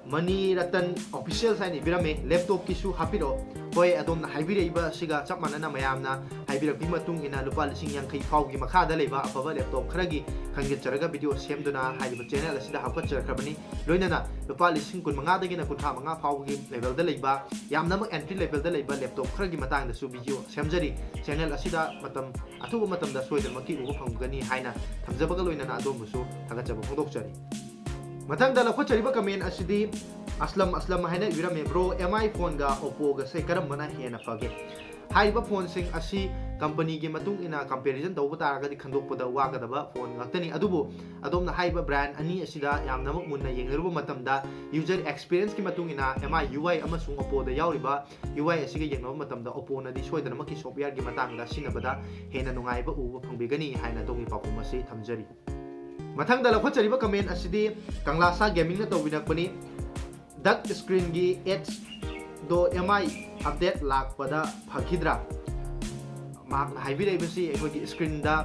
ꯃꯅꯤ ꯔꯇꯟ Official ꯍꯥꯏꯅ ꯏꯕꯤꯔꯝꯃꯦ, "laptop ꯀꯤꯁꯨ ꯍꯥꯞꯄꯤꯔꯛꯑꯣ"꯫ ꯍꯣꯏ, ꯑꯗꯣꯝꯅ ꯍꯥꯏꯕꯤꯔꯛꯏꯕ ꯑꯁꯤꯒ ꯆꯞ ꯃꯥꯟꯅꯅ ꯃꯌꯥꯝꯅ ꯍꯥꯏꯕꯤꯔꯛꯄꯒꯤ ꯃꯇꯨꯡ ꯏꯟꯅ ꯂꯨꯄꯥ ꯂꯤꯁꯤꯡ ꯌꯥꯡꯈꯩ ꯐꯥꯎꯒꯤ ꯃꯈꯥꯗ ꯂꯩꯕ ꯑꯐꯕ laptop ꯈꯔꯒꯤ ꯈꯟꯒꯠꯆꯔꯒ video ꯁꯦꯝꯗꯨꯅ ꯍꯥꯏꯔꯤꯕ channel ꯑꯁꯤꯗ ꯍꯥꯞꯀꯠꯆꯔꯛꯈ꯭ꯔꯕꯅꯤ꯫ ꯂꯣꯏꯅꯅ ꯂꯨꯄꯥ ꯂꯤꯁꯤꯡ ꯀꯨꯟꯃꯉꯥꯗꯒꯤꯅ ꯀꯨꯟꯊ꯭ꯔꯥ ꯃꯉꯥ ꯐꯥꯎꯕꯒꯤ level ꯗ ꯂꯩꯕ, ꯌꯥꯝꯅꯃꯛ entry level ꯗ ꯂꯩꯕ laptop ꯈꯔꯒꯤ ꯃꯇꯥꯡꯗꯁꯨ video ꯁꯦꯝꯖꯔꯤ꯫ Channel ꯑꯁꯤꯗ ꯃꯇꯝ, ꯑꯊꯨꯕ ꯃꯇꯝꯗ ꯁꯣꯏꯗꯅꯃꯛꯀꯤ ꯎꯕ ꯐꯪꯒꯅꯤ ꯍꯥꯏꯅ ꯊꯝꯖꯕꯒ ꯂꯣꯏꯅꯅ ꯑꯗꯣꯝꯕꯨꯁꯨ ꯊꯥꯒꯠꯆꯕ ꯐꯣꯡꯗꯣꯛꯆꯔꯤ꯫ ꯃꯊꯪꯗ ꯂꯧꯈꯠꯆꯔꯤꯕ comment ꯑꯁꯤꯗꯤ ꯑꯁꯂꯝ ꯑꯁꯂꯝ ꯍꯥꯏꯅ ꯏꯕꯤꯔꯝꯃꯤ, "Bro, M I phone ꯒ Oppo ꯒꯁꯦ ꯀꯔꯝꯕꯅ ꯍꯦꯟꯅ ꯐꯒꯦ?" ꯍꯥꯏꯔꯤꯕ ꯐꯣꯟꯁꯤꯡ ꯑꯁꯤ ꯀꯝꯄꯅꯤꯒꯤ ꯃꯇꯨꯡ ꯏꯟꯅ comparison ꯇꯧꯕ ꯇꯥꯔꯒꯗꯤ ꯈꯟꯗꯣꯛꯄꯗ ꯋꯥꯒꯗꯕ ꯐꯣꯟ ꯉꯥꯛꯇꯅꯤ꯫ ꯑꯗꯨꯕꯨ ꯑꯗꯣꯝꯅ ꯍꯥꯏꯔꯤꯕ brand ꯑꯅꯤ ꯑꯁꯤꯗ ꯌꯥꯝꯅꯃꯛ ꯃꯨꯟꯅ ꯌꯦꯡꯅꯔꯨꯕ ꯃꯇꯝꯗ user experienceꯀꯤ ꯃꯇꯨꯡ ꯏꯟꯅ MI UI ꯑꯃꯁꯨꯡ Oppoꯗ ꯌꯥꯎꯔꯤꯕ UI ꯑꯁꯤꯒ ꯌꯦꯡꯅꯕ ꯃꯇꯝꯗ Oppoꯅꯗꯤ ꯁꯣꯏꯗꯅꯃꯛꯀꯤ softwareꯒꯤ ꯃꯇꯥꯡꯗ ꯁꯤꯖꯤꯟꯅꯕꯗ ꯍꯦꯟꯅ ꯅꯨꯡꯉꯥꯏꯕ ꯎꯕ ꯐꯪꯕꯤꯒꯅꯤ ꯍꯥꯏꯅ ꯑꯗꯣꯝꯒꯤ ꯄꯥꯎꯈꯨꯝ ꯑꯁꯤ ꯊꯝꯖꯔꯤ꯫ ꯃꯊꯪꯗ ꯂꯧꯈꯠꯆꯔꯤꯕ comment ꯑꯁꯤꯗꯤ ꯀꯪꯂꯥꯁꯥ Gamingꯅ ꯇꯧꯕꯤꯔꯛꯄꯅꯤ꯫ Duck screenꯒꯤ edgeꯗꯣ MI update ꯂꯥꯛꯄꯗ ꯐꯈꯤꯗ꯭ꯔꯥ? ꯃꯍꯥꯛꯅ ꯍꯥꯏꯕꯤꯔꯛꯏꯕꯁꯤ ꯑꯩꯈꯣꯏꯒꯤ screenꯗ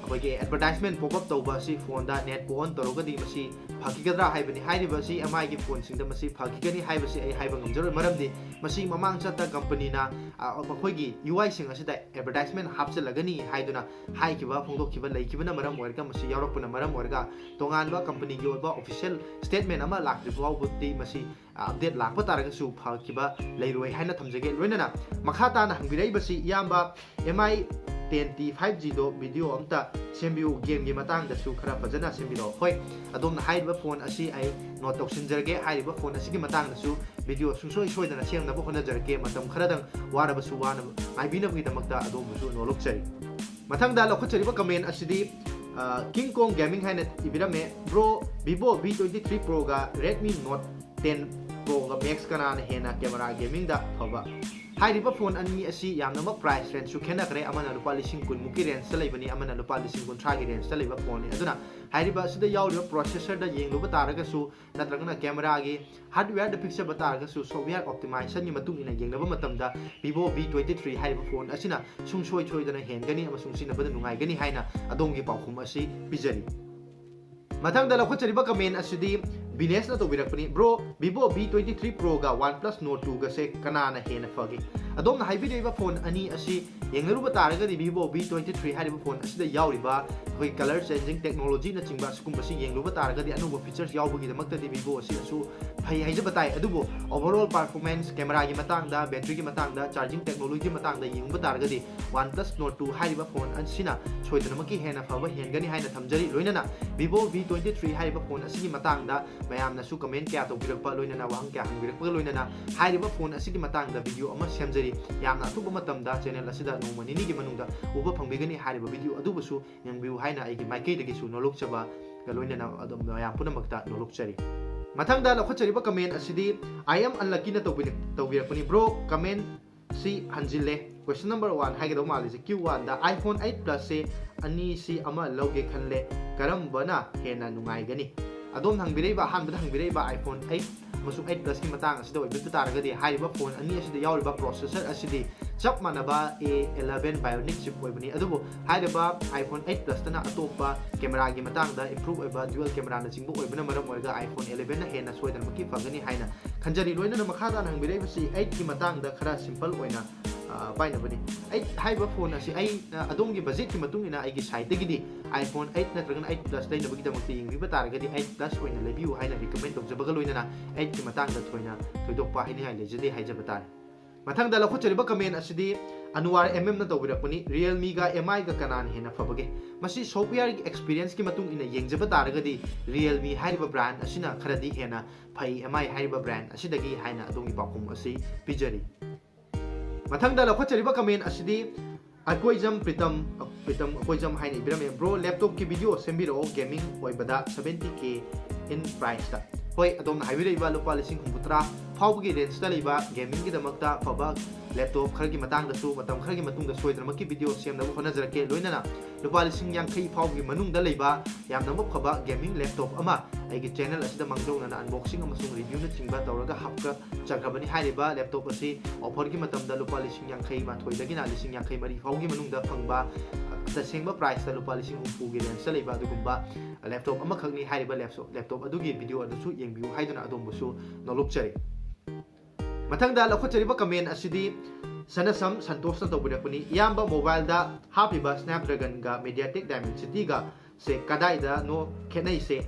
ꯑꯩꯈꯣꯏꯒꯤ advertisement pop up ꯇꯧꯕ ꯑꯁꯤ ꯐꯣꯟꯗ netꯄꯨ on ꯇꯧꯔꯒꯗꯤ ꯃꯁꯤ ꯐꯈꯤꯒꯗ꯭ꯔꯥ ꯍꯥꯏꯕꯅꯤ꯫ ꯍꯥꯏꯔꯤꯕ ꯑꯁꯤ MIꯒꯤ ꯐꯣꯟꯁꯤꯡꯗ ꯃꯁꯤ ꯐꯈꯤꯒꯅꯤ ꯍꯥꯏꯕꯁꯤ ꯑꯩ ꯍꯥꯏꯕ ꯉꯝꯖꯔꯣꯏ, ꯃꯔꯝꯗꯤ ꯃꯁꯤ ꯃꯃꯥꯡ ꯆꯠꯇ ꯀꯝꯄꯅꯤꯅ, ꯑ, ꯃꯈꯣꯏꯒꯤ UIꯁꯤꯡ ꯑꯁꯤꯗ advertisement ꯍꯥꯞꯆꯤꯜꯂꯒꯅꯤ ꯍꯥꯏꯗꯨꯅ ꯍꯥꯏꯈꯤꯕ ꯐꯣꯡꯗꯣꯛꯈꯤꯕ ꯂꯩꯈꯤꯕꯅ ꯃꯔꯝ ꯑꯣꯏꯔꯒ, ꯃꯁꯤ ꯌꯥꯎꯔꯛꯄꯅ ꯃꯔꯝ ꯑꯣꯏꯔꯒ ꯇꯣꯉꯥꯟꯕ ꯀꯝꯄꯅꯤꯒꯤ ꯑꯣꯏꯕ official statement ꯑꯃ ꯂꯥꯛꯇ꯭ꯔꯤ ꯐꯥꯎꯕꯗꯤ ꯃꯁꯤ, ꯑ, update ꯂꯥꯛꯄ ꯇꯥꯔꯒꯁꯨ ꯐꯈꯤꯕ ꯂꯩꯔꯣꯏ ꯍꯥꯏꯅ ꯊꯝꯖꯒꯦ꯫ ꯂꯣꯏꯅꯅ ꯃꯈꯥ ꯇꯥꯅ ꯍꯪꯕꯤꯔꯛꯏꯕꯁꯤ ꯏꯌꯥꯝꯕ MI ten T five Gꯗꯣ video ꯑꯝꯇ ꯁꯦꯝꯕꯤꯌꯨ, gameꯒꯤ ꯃꯇꯥꯡꯗꯁꯨ ꯈꯔ ꯐꯖꯅ ꯁꯦꯝꯕꯤꯔꯛꯑꯣ꯫ ꯍꯣꯏ, ꯑꯗꯣꯝꯅ ꯍꯥꯏꯔꯤꯕ ꯐꯣꯟ ꯑꯁꯤ ꯑꯩ note ꯇꯧꯁꯤꯟꯖꯔꯒꯦ꯫ ꯍꯥꯏꯔꯤꯕ ꯐꯣꯟ ꯑꯁꯤꯒꯤ ꯃꯇꯥꯡꯗꯁꯨ video ꯁꯨꯡꯁꯣꯏ ꯁꯣꯏꯗꯅ ꯁꯦꯝꯅꯕ ꯍꯣꯠꯅꯖꯔꯛꯀꯦ꯫ ꯃꯇꯝ ꯈꯔꯗꯪ ꯋꯥꯔꯕꯁꯨ ꯋꯥꯅ ꯉꯥꯏꯕꯤꯅꯕꯒꯤꯗꯃꯛꯇ ꯑꯗꯣꯝꯕꯨꯁꯨ ꯅꯣꯂꯨꯛꯆꯔꯤ꯫ ꯃꯊꯪꯗ ꯂꯧꯈꯠꯆꯔꯤꯕ comment ꯑꯁꯤꯗꯤ, ꯑ, King Kong Gaming ꯍꯥꯏꯅ ꯏꯕꯤꯔꯝꯃꯦ꯫ Bro, Vivo V twenty three Proꯒ Redmi Note ten Proꯒ Max ꯀꯅꯥꯅ ꯍꯦꯟꯅ camera gamingꯗ ꯐꯕ? ꯍꯥꯏꯔꯤꯕ ꯐꯣꯟ ꯑꯅꯤ ꯑꯁꯤ ꯌꯥꯝꯅꯃꯛ price rangeꯁꯨ ꯈꯦꯠꯅꯈ꯭ꯔꯦ꯫ ꯑꯃꯅ ꯂꯨꯄꯥ ꯂꯤꯁꯤꯡ ꯀꯨꯟꯃꯨꯛꯀꯤ rangeꯇ ꯂꯩꯕꯅꯤ, ꯑꯃꯅ ꯂꯨꯄꯥ ꯂꯤꯁꯤꯡ ꯀꯨꯟꯊ꯭ꯔꯥꯒꯤ rangeꯇ ꯂꯩꯕ ꯐꯣꯟꯅꯤ꯫ ꯑꯗꯨꯅ ꯍꯥꯏꯔꯤꯕ ꯑꯁꯤꯗ ꯌꯥꯎꯔꯤꯕ processorꯗ ꯌꯦꯡꯂꯨꯕ ꯇꯥꯔꯒꯁꯨ, ꯅꯠꯇ꯭ꯔꯒꯅ cameraꯒꯤ hardwareꯗ ꯄꯤꯛꯆꯕ ꯇꯥꯔꯒꯁꯨ, software optimizationꯒꯤ ꯃꯇꯨꯡ ꯏꯟꯅ ꯌꯦꯡꯅꯕ ꯃꯇꯝꯗ Vivo V twenty three ꯍꯥꯏꯔꯤꯕ ꯐꯣꯟ ꯑꯁꯤꯅ ꯁꯨꯡꯁꯣꯏ ꯁꯣꯏꯗꯅ ꯍꯦꯟꯒꯅꯤ ꯑꯃꯁꯨꯡ ꯁꯤꯖꯤꯟꯅꯕꯗ ꯅꯨꯡꯉꯥꯏꯒꯅꯤ ꯍꯥꯏꯅ ꯑꯗꯣꯝꯒꯤ ꯄꯥꯎꯈꯨꯝ ꯑꯁꯤ ꯄꯤꯖꯔꯤ꯫ ꯃꯊꯪꯗ ꯂꯧꯈꯠꯆꯔꯤꯕ comment ꯑꯁꯤꯗꯤ ꯕꯤꯅꯦꯁꯅ ꯇꯧꯕꯤꯔꯛꯄꯅꯤ꯫ Bro, Vivo V twenty three Proꯒ OnePlus Nord twoꯒꯁꯦ ꯀꯅꯥꯅ ꯍꯦꯟꯅ ꯐꯒꯦ? ꯑꯗꯣꯝꯅ ꯍꯥꯏꯕꯤꯔꯛꯏꯕ ꯐꯣꯟ ꯑꯅꯤ ꯑꯁꯤ ꯌꯦꯡꯅꯔꯨꯕ ꯇꯥꯔꯒꯗꯤ, Vivo V twenty three ꯍꯥꯏꯔꯤꯕ ꯐꯣꯟ ꯑꯁꯤꯗ ꯌꯥꯎꯔꯤꯕ ꯑꯩꯈꯣꯏ color changing technology ꯅꯆꯤꯡꯕ ꯑꯁꯤꯒꯨꯝꯕꯁꯤ ꯌꯦꯡꯂꯨꯕ ꯇꯥꯔꯒꯗꯤ ꯑꯅꯧꯕ features ꯌꯥꯎꯕꯒꯤꯗꯃꯛꯇꯗꯤ Vivo ꯑꯁꯤ ꯑꯁꯨ ꯐꯩ ꯍꯥꯏꯖꯕ ꯇꯥꯏ꯫ ꯑꯗꯨꯕꯨ overall performance, camera ꯒꯤ ꯃꯇꯥꯡꯗ, battery ꯒꯤ ꯃꯇꯥꯡꯗ, charging technology ꯒꯤ ꯃꯇꯥꯡꯗ ꯌꯦꯡꯕ ꯇꯥꯔꯒꯗꯤ OnePlus Nord two ꯍꯥꯏꯔꯤꯕ phone ꯑꯁꯤꯅ ꯁꯣꯏꯗꯅꯃꯛꯀꯤ ꯍꯦꯟꯅ ꯐꯕ ꯍꯦꯟꯒꯅꯤ ꯍꯥꯏꯅ ꯊꯝꯖꯔꯤ꯫ ꯂꯣꯏꯅꯅ Vivo V twenty three ꯍꯥꯏꯔꯤꯕ phone ꯑꯁꯤꯒꯤ ꯃꯇꯥꯡꯗ ꯃꯌꯥꯝꯅꯁꯨ comment ꯀꯌꯥ ꯇꯧꯕꯤꯔꯛꯄ, ꯂꯣꯏꯅꯅ ꯋꯥꯍꯪ ꯀꯌꯥ ꯍꯪꯕꯤꯔꯛꯄꯒ ꯂꯣꯏꯅꯅ ꯍꯥꯏꯔꯤꯕ phone ꯑꯁꯤꯒꯤ ꯃꯇꯥꯡꯗ video ꯑꯃ ꯁꯦꯝꯖꯔꯤ꯫ ꯌꯥꯝꯅ ꯑꯊꯨꯕ ꯃꯇꯝꯗ channel ꯑꯁꯤꯗ ꯅꯣꯡꯃ ꯅꯤꯅꯤꯒꯤ ꯃꯅꯨꯡꯗ ꯎꯕ ꯐꯪꯕꯤꯒꯅꯤ꯫ ꯍꯥꯏꯔꯤꯕ video ꯑꯗꯨꯕꯨꯁꯨ ꯌꯦꯡꯕꯤꯌꯨ ꯍꯥꯏꯅ ꯑꯩꯒꯤ ꯃꯥꯏꯀꯩꯗꯒꯤꯁꯨ ꯅꯣꯂꯣꯛꯆꯕꯒ ꯂꯣꯏꯅꯅ ꯑꯗꯨꯝ ꯃꯌꯥꯝ ꯄꯨꯝꯅꯃꯛꯇ ꯅꯣꯂꯣꯛꯆꯔꯤ꯫ ꯃꯊꯪꯗ ꯂꯧꯈꯠꯆꯔꯤꯕ comment ꯑꯁꯤꯗꯤ I am unlucky ꯅ ꯇꯧꯕꯤꯔꯛ-, ꯇꯧꯕꯤꯔꯛꯄꯅꯤ꯫ Bro, comment ꯁꯤ ꯍꯟꯖꯤꯜꯂꯦ꯫ Question number one ꯍꯥꯏꯒꯗꯧ ꯃꯥꯜꯂꯤꯁꯦ, Q one ꯗ iPhone eight Plus ꯁꯦ ꯑꯅꯤꯁꯤ ꯑꯃ ꯂꯧꯒꯦ ꯈꯜꯂꯦ, ꯀꯔꯝꯕꯅ ꯍꯦꯟꯅ ꯅꯨꯡꯉꯥꯏꯒꯅꯤ? ꯑꯗꯣꯝꯅ ꯍꯪꯕꯤꯔꯛꯏꯕ, ꯑꯍꯥꯟꯕꯗ ꯍꯪꯕꯤꯔꯛꯏꯕ iPhone eight ꯑꯃꯁꯨꯡ eight Plus ꯀꯤ ꯃꯇꯥꯡ ꯑꯁꯤꯗ ꯑꯣꯏꯕꯤꯕ ꯇꯥꯔꯒꯗꯤ, ꯍꯥꯏꯔꯤꯕ phone ꯑꯅꯤ ꯑꯁꯤꯗ ꯌꯥꯎꯔꯤꯕ processor ꯑꯁꯤꯗꯤ ꯆꯞ ꯃꯥꯟꯅꯕ A eleven Bionic chip ꯑꯣꯏꯕꯅꯤ꯫ ꯑꯗꯨꯕꯨ ꯍꯥꯏꯔꯤꯕ iPhone eight Plus ꯇꯅ ꯑꯇꯣꯞꯄ camera ꯒꯤ ꯃꯇꯥꯡꯗ improve ꯑꯣꯏꯕ, dual camera ꯅꯆꯤꯡꯕ ꯑꯣꯏꯕꯅ ꯃꯔꯝ ꯑꯣꯏꯔꯒ iPhone eleven ꯅ ꯍꯦꯟꯅ ꯁꯣꯏꯗꯅꯃꯛꯀꯤ ꯐꯒꯅꯤ ꯍꯥꯏꯅ ꯈꯟꯖꯔꯤ꯫ ꯂꯣꯏꯅꯅ ꯃꯈꯥ ꯇꯥꯅ ꯍꯪꯕꯤꯔꯛꯏꯕꯁꯤ eight ꯀꯤ ꯃꯇꯥꯡꯗ ꯈꯔ simple ꯑꯣꯏꯅ, ꯑ, ꯄꯥꯏꯅꯕꯅꯤ꯫ Eight ꯍꯥꯏꯔꯤꯕ phone ꯑꯁꯤ ꯑꯩ, ꯑ, ꯑꯗꯣꯝꯒꯤ budget ꯀꯤ ꯃꯇꯨꯡ ꯏꯟꯅ ꯑꯩꯒꯤ side ꯗꯒꯤꯗꯤ iPhone eight ꯅꯠꯇ꯭ꯔꯒꯅ eight Plus ꯂꯩꯅꯕꯒꯤꯗꯃꯛꯇ ꯌꯦꯡꯕꯤꯕ ꯇꯥꯔꯒꯗꯤ eight Plus ꯑꯣꯏꯅ ꯂꯩꯕꯤꯌꯨ ꯍꯥꯏꯅ recommend ꯇꯧꯖꯕꯒ ꯂꯣꯏꯅꯅ eight ꯀꯤ ꯃꯇꯥꯡꯗ ꯊꯣꯏꯅ ꯊꯣꯏꯗꯣꯛꯄ ꯍꯥꯏꯅꯤꯡꯉꯥꯏ ꯂꯩꯖꯗꯦ ꯍꯥꯏꯖꯕ ꯇꯥꯔꯦ꯫ ꯃꯊꯪꯗ ꯂꯧꯈꯠꯆꯔꯤꯕ comment ꯑꯁꯤꯗꯤ ꯑꯅꯨꯋꯥꯔ M M ꯅ ꯇꯧꯕꯤꯔꯛꯄꯅꯤ꯫ Realme ꯒ M I ꯒ ꯀꯅꯥꯅ ꯍꯦꯟꯅ ꯐꯕꯒꯦ? ꯃꯁꯤ software ꯒꯤ experience ꯀꯤ ꯃꯇꯨꯡ ꯏꯟꯅ ꯌꯦꯡꯖꯕ ꯇꯥꯔꯒꯗꯤ Realme ꯍꯥꯏꯔꯤꯕ brand ꯑꯁꯤꯅ ꯈꯔꯗꯤ ꯍꯦꯟꯅ ꯐꯩ M I ꯍꯥꯏꯔꯤꯕ brand ꯑꯁꯤꯗꯒꯤ ꯍꯥꯏꯅ ꯑꯗꯣꯝꯒꯤ ꯄꯥꯎꯈꯨꯝ ꯑꯁꯤ ꯄꯤꯖꯔꯤ꯫ ꯃꯊꯪꯗ ꯂꯧꯈꯠꯆꯔꯤꯕ comment ꯑꯁꯤꯗꯤ ꯑꯀꯣꯏꯖꯝ ꯄ꯭ꯔꯤꯇꯝ, ꯄ꯭ꯔꯤꯇꯝ ꯑꯀꯣꯏꯖꯝ ꯍꯥꯏꯅ ꯏꯕꯤꯔꯝꯃꯤ꯫ Bro, laptop ꯀꯤ video ꯁꯦꯝꯕꯤꯔꯛꯑꯣ, gaming ꯑꯣꯏꯕꯗ seventy K in price ꯇ꯫ ꯍꯣꯏ, ꯑꯗꯣꯝꯅ ꯍꯥꯏꯕꯤꯔꯛꯏꯕ ꯂꯨꯄꯥ ꯂꯤꯁꯤꯡ ꯍꯨꯝꯐꯨꯇꯔꯥ ꯐꯥꯎꯕꯒꯤ range ꯇ ꯂꯩꯕ gaming ꯒꯤꯗꯃꯛꯇ ꯑꯐꯕ laptop ꯈꯔꯒꯤ ꯃꯇꯥꯡꯗꯁꯨ ꯃꯇꯝ ꯈꯔꯒꯤ ꯃꯇꯨꯡꯗ ꯁꯣꯏꯗꯅꯃꯛꯀꯤ video ꯁꯦꯝꯅꯕ ꯍꯣꯠꯅꯖꯔꯛꯀꯦ꯫ ꯂꯣꯏꯅꯅ ꯂꯨꯄꯥ ꯂꯤꯁꯤꯡ ꯌꯥꯡꯈꯩ ꯐꯥꯎꯕꯒꯤ ꯃꯅꯨꯡꯗ ꯂꯩꯕ ꯌꯥꯝꯅꯃꯛ ꯐꯕ gaming laptop ꯑꯃ ꯑꯩꯒꯤ channel ꯑꯁꯤꯗ ꯃꯥꯡꯖꯧꯅꯅ unboxing ꯑꯃꯁꯨꯡ review ꯅꯆꯤꯡꯕ ꯇꯧꯔꯒ ꯍꯥꯞꯀꯠꯆꯈ꯭ꯔꯕꯅꯤ꯫ ꯍꯥꯏꯔꯤꯕ laptop ꯑꯁꯤ offer ꯒꯤ ꯃꯇꯝꯗ ꯂꯨꯄꯥ ꯂꯤꯁꯤꯡ ꯌꯥꯡꯈꯩ ꯃꯥꯊꯣꯏꯗꯒꯤꯅ ꯂꯤꯁꯤꯡ ꯌꯥꯡꯈꯩ ꯃꯔꯤ ꯐꯥꯎꯒꯤ ꯃꯅꯨꯡꯗ ꯐꯪꯕ, ꯇꯁꯦꯡꯕ price ꯇ ꯂꯨꯄꯥ ꯂꯤꯁꯤꯡ ꯍꯨꯝꯐꯨꯒꯤ range ꯇ ꯂꯩꯕ ꯑꯗꯨꯒꯨꯝꯕ laptop ꯑꯃꯈꯛꯅꯤ꯫ ꯍꯥꯏꯔꯤꯕ laptop, laptop ꯑꯗꯨꯒꯤ video ꯑꯗꯨꯁꯨ ꯌꯦꯡꯕꯤꯌꯨ ꯍꯥꯏꯗꯨꯅ ꯑꯗꯣꯝꯕꯨꯁꯨ ꯅꯣꯂꯨꯛꯆꯔꯤ꯫ ꯃꯊꯪꯗ ꯂꯧꯈꯠꯆꯔꯤꯕ comment ꯑꯁꯤꯗꯤ ꯁꯅꯁꯝ ꯁꯟꯇꯣꯁꯅ ꯇꯧꯕꯤꯔꯛꯄꯅꯤ, ꯏꯌꯥꯝꯕ, ꯃꯣꯕꯥꯏꯜꯗ ꯍꯥꯞꯄꯤꯕ Snapdragonꯒ MediaTek Dimensity-ꯒ ꯁꯦ ꯀꯗꯥꯏꯗꯅꯣ ꯈꯦꯠꯅꯩꯁꯦ?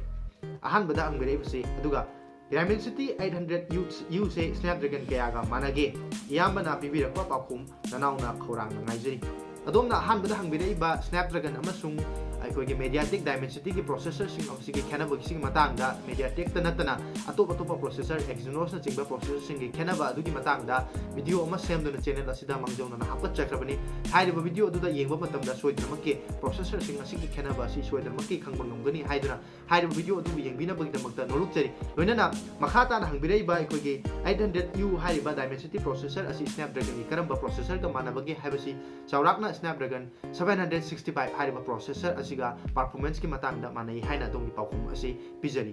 ꯑꯍꯥꯟꯕꯗ ꯍꯪꯕꯤꯔꯛꯏꯕꯁꯦ꯫ ꯑꯗꯨꯒ Dimensity eight hundred U, U ꯁꯦ Snapdragon ꯀꯌꯥꯒ ꯃꯥꯟꯅꯒꯦ? ꯏꯌꯥꯝꯕꯅ ꯄꯤꯕꯤꯔꯛꯄ ꯄꯥꯎꯈꯨꯝ ꯅꯅꯥꯎꯅ ꯈꯧꯔꯥꯡꯅ ꯉꯥꯏꯖꯔꯤ꯫ ꯑꯗꯣꯝꯅ ꯑꯍꯥꯟꯕꯗ ꯍꯪꯕꯤꯔꯛꯏꯕ Snapdragon ꯑꯃꯁꯨꯡ ꯑꯩꯈꯣꯏꯒꯤ MediaTek Dimensity-ꯒꯤ processor-ꯁꯤꯡ ꯑꯁꯤꯒꯤ ꯈꯦꯠꯅꯕꯒꯤꯁꯤꯒꯤ ꯃꯇꯥꯡꯗ, MediaTek-ꯇ ꯅꯠꯇꯅ ꯑꯇꯣꯞ ꯑꯇꯣꯞꯄ processor, Exynos-ꯅꯆꯤꯡꯕ processor-ꯁꯤꯡꯒꯤ ꯈꯦꯠꯅꯕ ꯑꯗꯨꯒꯤ ꯃꯇꯥꯡꯗ video ꯑꯃ ꯁꯦꯝꯗꯨꯅ channel ꯑꯁꯤꯗ ꯃꯥꯡꯖꯧꯅꯅ ꯍꯥꯞꯀꯠꯆꯈ꯭ꯔꯕꯅꯤ꯫ ꯍꯥꯏꯔꯤꯕ video ꯑꯗꯨꯗ ꯌꯦꯡꯕ ꯃꯇꯝꯗ ꯁꯣꯏꯗꯅꯃꯛꯀꯤ processor-ꯁꯤꯡ ꯑꯁꯤꯒꯤ ꯈꯦꯠꯅꯕ ꯑꯁꯤ ꯁꯣꯏꯗꯅꯃꯛꯀꯤ ꯈꯪꯕ ꯉꯝꯒꯅꯤ ꯍꯥꯏꯗꯨꯅ ꯍꯥꯏꯔꯤꯕ video ꯑꯗꯨꯕꯨ ꯌꯦꯡꯕꯤꯅꯕꯒꯤꯗꯃꯛꯇ ꯅꯣꯂꯨꯛꯆꯔꯤ꯫ ꯂꯣꯏꯅꯅ ꯃꯈꯥ ꯇꯥꯅ ꯍꯪꯕꯤꯔꯛꯏꯕ ꯑꯩꯈꯣꯏꯒꯤ eight hundred U ꯍꯥꯏꯔꯤꯕ Dimensity processor ꯑꯁꯤ Snapdragon-ꯒꯤ ꯀꯔꯝꯕ processor-ꯒ ꯃꯥꯟꯅꯕꯒꯦ ꯍꯥꯏꯕꯁꯤ ꯆꯥꯎꯔꯥꯛꯅ Snapdragon seven hundred sixty-five ꯍꯥꯏꯔꯤꯕ processor ꯑꯁꯤꯒ performance-ꯀꯤ ꯃꯇꯥꯡꯗ ꯃꯥꯟꯅꯩ ꯍꯥꯏꯅ ꯑꯗꯣꯝꯒꯤ ꯄꯥꯎꯈꯨꯝ ꯑꯁꯤ ꯄꯤꯖꯔꯤ꯫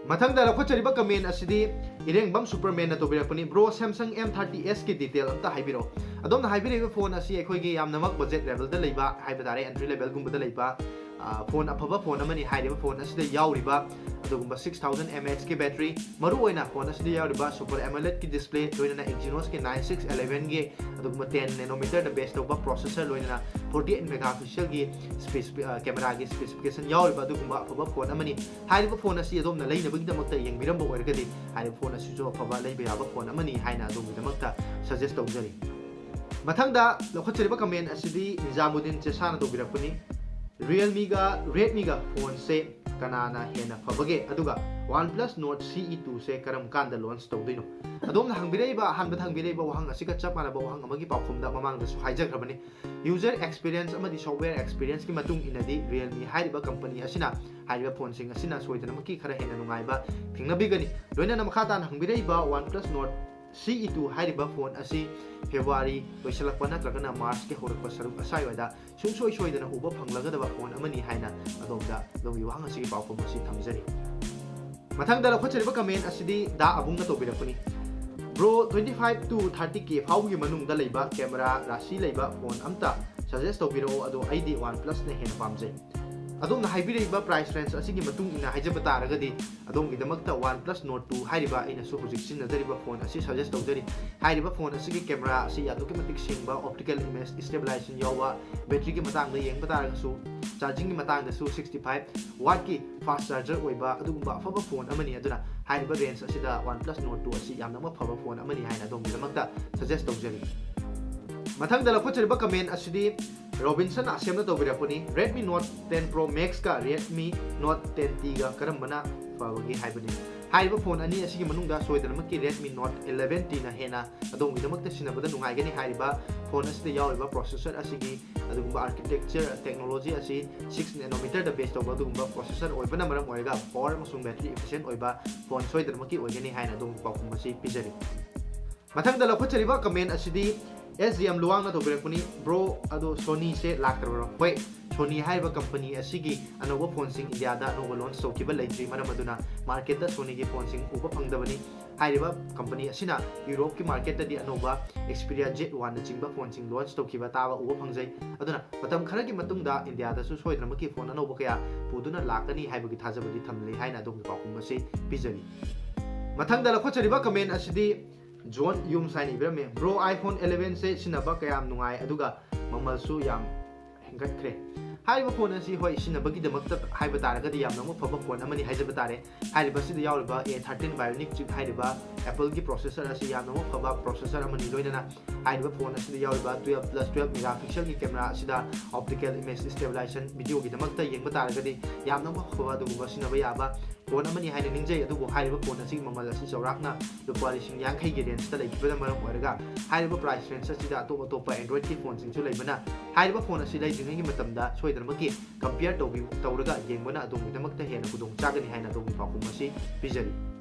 ꯃꯊꯪꯗ ꯂꯧꯈꯠꯆꯔꯤꯕ comment ꯑꯁꯤꯗꯤ ꯏꯔꯦꯡꯕꯝ Superman-ꯅ ꯇꯧꯕꯤꯔꯛꯄꯅꯤ꯫ Bro, Samsung M thirty S-ꯀꯤ detail ꯑꯝꯇ ꯍꯥꯏꯕꯤꯔꯛꯑꯣ꯫ ꯑꯗꯣꯝꯅ ꯍꯥꯏꯕꯤꯔꯛꯏꯕ phone ꯑꯁꯤ ꯑꯩꯈꯣꯏꯒꯤ ꯌꯥꯝꯅꯃꯛ budget level-ꯗ ꯂꯩꯕ ꯍꯥꯏꯕ ꯇꯥꯔꯦ, entry level-ꯒꯨꯝꯕꯗ ꯂꯩꯕ, ꯑ, phone ꯑꯐꯕ phone ꯑꯃꯅꯤ꯫ ꯍꯥꯏꯔꯤꯕ phone ꯑꯁꯤꯗ ꯌꯥꯎꯔꯤꯕ ꯑꯗꯨꯒꯨꯝꯕ six thousand mAh-ꯀꯤ battery, ꯃꯔꯨꯑꯣꯏꯅ phone ꯑꯁꯤꯗ ꯌꯥꯎꯔꯤꯕ Super AMOLED-ꯀꯤ display, ꯂꯣꯏꯅꯅ Exynos-ꯀꯤ nine six eleven-ꯒꯤ ꯑꯗꯨꯒꯨꯝꯕ ten nanometer-ꯗ base ꯇꯧꯕ processor, ꯂꯣꯏꯅꯅ forty-eight megapixel-ꯒꯤ specifi-, ꯑ, camera-ꯒꯤ specification ꯌꯥꯎꯔꯤꯕ ꯑꯗꯨꯒꯨꯝꯕ ꯑꯐꯕ phone ꯑꯃꯅꯤ꯫ ꯍꯥꯏꯔꯤꯕ phone ꯑꯁꯤ ꯑꯗꯣꯝꯅ ꯂꯩꯅꯕꯒꯤꯗꯃꯛꯇ ꯌꯦꯡꯕꯤꯔꯝꯕ ꯑꯣꯏꯔꯒꯗꯤ, ꯍꯥꯏꯔꯤꯕ phone ꯑꯁꯤꯁꯨ ꯑꯐꯕ ꯂꯩꯕ ꯌꯥꯕ phone ꯑꯃꯅꯤ ꯍꯥꯏꯅ ꯑꯗꯣꯝꯒꯤꯗꯃꯛꯇ suggest ꯇꯧꯖꯔꯤ꯫ ꯃꯊꯪꯗ ꯂꯧꯈꯠꯆꯔꯤꯕ comment ꯑꯁꯤꯗꯤ ꯅꯤꯖꯥꯃꯨꯗꯤꯟ ꯆꯦꯁꯥꯅ ꯇꯧꯕꯤꯔꯛꯄꯅꯤ꯫ Realme-ꯒ Redmi-ꯒ phone-ꯁꯦ ꯀꯅꯥꯅ ꯍꯦꯟꯅ ꯐꯕꯒꯦ? ꯑꯗꯨꯒ OnePlus Nord C E two-ꯁꯦ ꯀꯔꯝ ꯀꯥꯟꯗ launch ꯇꯧꯗꯣꯏꯅꯣ? ꯑꯗꯣꯝꯅ ꯍꯪꯕꯤꯔꯛꯏꯕ, ꯑꯍꯥꯟꯕꯗ ꯍꯪꯕꯤꯔꯛꯏꯕ ꯋꯥꯍꯪ ꯑꯁꯤꯒ ꯆꯞ ꯃꯥꯟꯅꯕ ꯋꯥꯍꯪ ꯑꯃꯒꯤ ꯄꯥꯎꯈꯨꯝꯗ ꯃꯃꯥꯡꯗꯁꯨ ꯍꯥꯏꯖꯈ꯭ꯔꯕꯅꯤ꯫ User experience ꯑꯃꯗꯤ software experience-ꯀꯤ ꯃꯇꯨꯡ ꯏꯟꯅꯗꯤ Realme ꯍꯥꯏꯔꯤꯕ company ꯑꯁꯤꯅ ꯍꯥꯏꯔꯤꯕ phone-ꯁꯤꯡ ꯑꯁꯤꯅ ꯁꯣꯏꯗꯅꯃꯛꯀꯤ ꯈꯔ ꯍꯦꯟꯅ ꯅꯨꯡꯉꯥꯏꯕ ꯊꯦꯡꯅꯕꯤꯒꯅꯤ꯫ ꯂꯣꯏꯅꯅ ꯃꯈꯥ ꯇꯥꯅ ꯍꯪꯕꯤꯔꯛꯏꯕ OnePlus Nord C E two ꯍꯥꯏꯔꯤꯕ phone ꯑꯁꯤ February ꯂꯣꯏꯁꯤꯜꯂꯛꯄ ꯅꯠꯇ꯭ꯔꯒꯅ March-ꯀꯤ ꯍꯧꯔꯛꯄ ꯁꯔꯨꯛ ꯑꯁ꯭ꯋꯥꯏꯋꯥꯏꯗ ꯁꯨꯡꯁꯣꯏ ꯁꯣꯏꯗꯅ ꯎꯕ ꯐꯪꯂꯒꯗꯕ phone ꯑꯃꯅꯤ ꯍꯥꯏꯅ ꯑꯗꯣꯝꯗ ꯑꯗꯣꯝꯒꯤ ꯋꯥꯍꯪ ꯑꯁꯤꯒꯤ ꯄꯥꯎꯈꯨꯝ ꯑꯁꯤ ꯊꯝꯖꯔꯤ꯫ ꯃꯊꯪꯗ ꯂꯧꯈꯠꯆꯔꯤꯕ comment ꯑꯁꯤꯗꯤ ꯗꯥ ꯑꯕꯨꯡꯅ ꯇꯧꯕꯤꯔꯛꯄꯅꯤ꯫ Bro, twenty five to thirty K ꯐꯥꯎꯕꯒꯤ ꯃꯅꯨꯡꯗ ꯂꯩꯕ camera ꯔꯥꯁꯤ ꯂꯩꯕ phone ꯑꯝꯇ suggest ꯇꯧꯕꯤꯔꯛꯑꯣ, ꯑꯗꯣ ꯑꯩꯗꯤ OnePlus-ꯅ ꯍꯦꯟꯅ ꯄꯥꯝꯖꯩ꯫ ꯑꯗꯣꯝꯅ ꯍꯥꯏꯕꯤꯔꯛꯏꯕ price range ꯑꯁꯤꯒꯤ ꯃꯇꯨꯡ ꯏꯟꯅ ꯍꯥꯏꯖꯕ ꯇꯥꯔꯒꯗꯤ, ꯑꯗꯣꯝꯒꯤꯗꯃꯛꯇ OnePlus Nord two ꯍꯥꯏꯔꯤꯕ ꯑꯩꯅꯁꯨ ꯍꯧꯖꯤꯛ ꯁꯤꯖꯤꯟꯅꯖꯔꯤꯕ phone ꯑꯁꯤ suggest ꯇꯧꯖꯔꯤ꯫ ꯍꯥꯏꯔꯤꯕ phone ꯑꯁꯤꯒꯤ camera ꯑꯁꯤ ꯑꯗꯨꯛꯀꯤ ꯃꯇꯤꯛ ꯁꯦꯡꯕ, optical image stabilization ꯌꯥꯎꯕ, batteryꯒꯤ ꯃꯇꯥꯡꯗ ꯌꯦꯡꯕ ꯇꯥꯔꯒꯁꯨ, chargingꯒꯤ ꯃꯇꯥꯡꯗꯁꯨ sixty five wattꯀꯤ fast charger ꯑꯣꯏꯕ ꯑꯗꯨꯒꯨꯝꯕ ꯑꯐꯕ phone ꯑꯃꯅꯤ꯫ ꯑꯗꯨꯅ ꯍꯥꯏꯔꯤꯕ range ꯑꯁꯤꯗ OnePlus Nord two ꯑꯁꯤ ꯌꯥꯝꯅꯃꯛ ꯐꯕ phone ꯑꯃꯅꯤ ꯍꯥꯏꯅ ꯑꯗꯣꯝꯒꯤꯗꯃꯛꯇ suggest ꯇꯧꯖꯔꯤ꯫ ꯃꯊꯪꯗ ꯂꯧꯈꯠꯆꯔꯤꯕ comment ꯑꯁꯤꯗꯤ Robinson ꯑꯁꯦꯝꯅ ꯇꯧꯕꯤꯔꯛꯄꯅꯤ꯫ Redmi Note ten Pro Maxꯀ Redmi Note ten Tꯒ ꯀꯔꯝꯕꯅ ꯐꯕꯒꯦ ꯍꯥꯏꯕꯅꯤ꯫ ꯍꯥꯏꯔꯤꯕ phone ꯑꯅꯤ ꯑꯁꯤꯒꯤ ꯃꯅꯨꯡꯗ ꯁꯣꯏꯗꯅꯃꯛꯀꯤ Redmi Note eleven Tꯅ ꯍꯦꯟꯅ ꯑꯗꯣꯝꯒꯤꯗꯃꯛꯇ ꯁꯤꯖꯤꯟꯅꯕꯗ ꯅꯨꯡꯉꯥꯏꯒꯅꯤ꯫ ꯍꯥꯏꯔꯤꯕ phone ꯑꯁꯤꯗ ꯌꯥꯎꯔꯤꯕ processor ꯑꯁꯤꯒꯤ ꯑꯗꯨꯒꯨꯝꯕ architecture technology ꯑꯁꯤ six nanometerꯗ base ꯇꯧꯕ ꯑꯗꯨꯒꯨꯝꯕ processor ꯑꯣꯏꯕꯅ ꯃꯔꯝ ꯑꯣꯏꯔꯒ power ꯑꯃꯁꯨꯡ battery efficient ꯑꯣꯏꯕ phone ꯁꯣꯏꯗꯅꯃꯛꯀꯤ ꯑꯣꯏꯒꯅꯤ ꯍꯥꯏꯅ ꯑꯗꯣꯝꯒꯤ ꯄꯥꯎꯈꯨꯝ ꯑꯁꯤ ꯄꯤꯖꯔꯤ꯫ ꯃꯊꯪꯗ ꯂꯧꯈꯠꯆꯔꯤꯕ comment ꯑꯁꯤꯗꯤ S G M ꯂꯨꯋꯥꯡꯅ ꯇꯧꯕꯤꯔꯛꯄꯅꯤ꯫ Bro, ꯑꯗꯣ Sonyꯁꯦ ꯂꯥꯛꯇ꯭ꯔꯕ꯭ꯔꯣ? ꯍꯣꯏ, Sony ꯍꯥꯏꯔꯤꯕ company ꯑꯁꯤꯒꯤ ꯑꯅꯧꯕ phoneꯁꯤꯡ Indiaꯗ ꯑꯅꯧꯕ launch ꯇꯧꯈꯤꯕ ꯂꯩꯇ꯭ꯔꯤ, ꯃꯔꯝ ꯑꯗꯨꯅ marketꯇ Sonyꯒꯤ phoneꯁꯤꯡ ꯎꯕ ꯐꯪꯗꯕꯅꯤ꯫ ꯍꯥꯏꯔꯤꯕ company ꯑꯁꯤꯅ Europeꯀꯤ marketꯇꯗꯤ ꯑꯅꯧꯕ Xperia Z one ꯅꯆꯤꯡꯕ phoneꯁꯤꯡ launch ꯇꯧꯈꯤꯕ ꯇꯥꯕ ꯎꯕ ꯐꯪꯖꯩ꯫ ꯑꯗꯨꯅ ꯃꯇꯝ ꯈꯔꯒꯤ ꯃꯇꯨꯡꯗ Indiaꯗꯁꯨ ꯁꯣꯏꯗꯅꯃꯛꯀꯤ phone ꯑꯅꯧꯕ ꯀꯌꯥ ꯄꯨꯗꯨꯅ ꯂꯥꯛꯀꯅꯤ ꯍꯥꯏꯕꯒꯤ ꯊꯥꯖꯕꯗꯤ ꯊꯝꯂꯤ ꯍꯥꯏꯅ ꯑꯗꯣꯝꯒꯤ ꯄꯥꯎꯈꯨꯝ ꯑꯁꯤ ꯄꯤꯖꯔꯤ꯫ ꯃꯊꯪꯗ ꯂꯧꯈꯠꯆꯔꯤꯕ comment ꯑꯁꯤꯗꯤ John Yums ꯍꯥꯏꯅ ꯏꯕꯤꯔꯝꯃꯤ꯫ Bro, iPhone elevenꯁꯦ ꯁꯤꯖꯤꯟꯅꯕ ꯀꯌꯥꯝ ꯅꯨꯡꯉꯥꯏ, ꯑꯗꯨꯒ ꯃꯃꯜꯁꯨ ꯌꯥꯝ ꯍꯦꯟꯒꯠꯈ꯭ꯔꯦ꯫ ꯍꯥꯏꯔꯤꯕ phone ꯑꯁꯤ, ꯍꯣꯏ, ꯁꯤꯖꯤꯟꯅꯕꯒꯤꯗꯃꯛꯇ ꯍꯥꯏꯕ ꯇꯥꯔꯒꯗꯤ ꯌꯥꯝꯅꯃꯛ ꯐꯕ phone ꯑꯃꯅꯤ ꯍꯥꯏꯖꯕ ꯇꯥꯔꯦ꯫ ꯍꯥꯏꯔꯤꯕꯁꯤꯗ ꯌꯥꯎꯔꯤꯕ A thirteen Bionic Chip ꯍꯥꯏꯔꯤꯕ Appleꯒꯤ processor ꯑꯁꯤ ꯌꯥꯝꯅꯃꯛ ꯐꯕ processor ꯑꯃꯅꯤ꯫ ꯂꯣꯏꯅꯅ ꯍꯥꯏꯔꯤꯕ phone ꯑꯁꯤꯗ ꯌꯥꯎꯔꯤꯕ twelve plus twelve megapixelꯒꯤ camera ꯑꯁꯤꯗ optical image stabilization videoꯒꯤꯗꯃꯛꯇ ꯌꯦꯡꯕ ꯇꯥꯔꯒꯗꯤ ꯌꯥꯝꯅꯃꯛ ꯐꯕ ꯑꯗꯨꯒꯨꯝꯕ ꯁꯤꯖꯤꯟꯅꯕ ꯌꯥꯕ phone ꯑꯃꯅꯤ ꯍꯥꯏꯅ ꯅꯤꯡꯖꯩ꯫ ꯑꯗꯨꯕꯨ ꯍꯥꯏꯔꯤꯕ phone ꯑꯁꯤꯒꯤ ꯃꯃꯜ ꯑꯁꯤ ꯆꯥꯎꯔꯥꯛꯅ ꯂꯨꯄꯥ ꯂꯤꯁꯤꯡ ꯌꯥꯡꯈꯩꯒꯤ rangeꯇ ꯂꯩꯈꯤꯕꯅ ꯃꯔꯝ ꯑꯣꯏꯔꯒ, ꯍꯥꯏꯔꯤꯕ price range ꯑꯁꯤꯗ ꯑꯇꯣꯞ ꯑꯇꯣꯞꯄ Androidꯀꯤ phoneꯁꯤꯡꯁꯨ ꯂꯩꯕꯅ, ꯍꯥꯏꯔꯤꯕ phone ꯑꯁꯤ ꯂꯩꯗ꯭ꯔꯤꯉꯩꯒꯤ ꯃꯇꯝꯗ ꯁꯣꯏꯗꯅꯃꯛꯀꯤ compare ꯇꯧꯕꯤ-, ꯇꯧꯔꯒ ꯌꯦꯡꯕꯅ ꯑꯗꯣꯝꯒꯤꯗꯃꯛꯇ ꯍꯦꯟꯅ ꯈꯨꯗꯣꯡ ꯆꯥꯒꯅꯤ ꯍꯥꯏꯅ ꯑꯗꯣꯝꯒꯤ ꯄꯥꯎꯈꯨꯝ ꯑꯁꯤ ꯄꯤꯖꯔꯤ꯫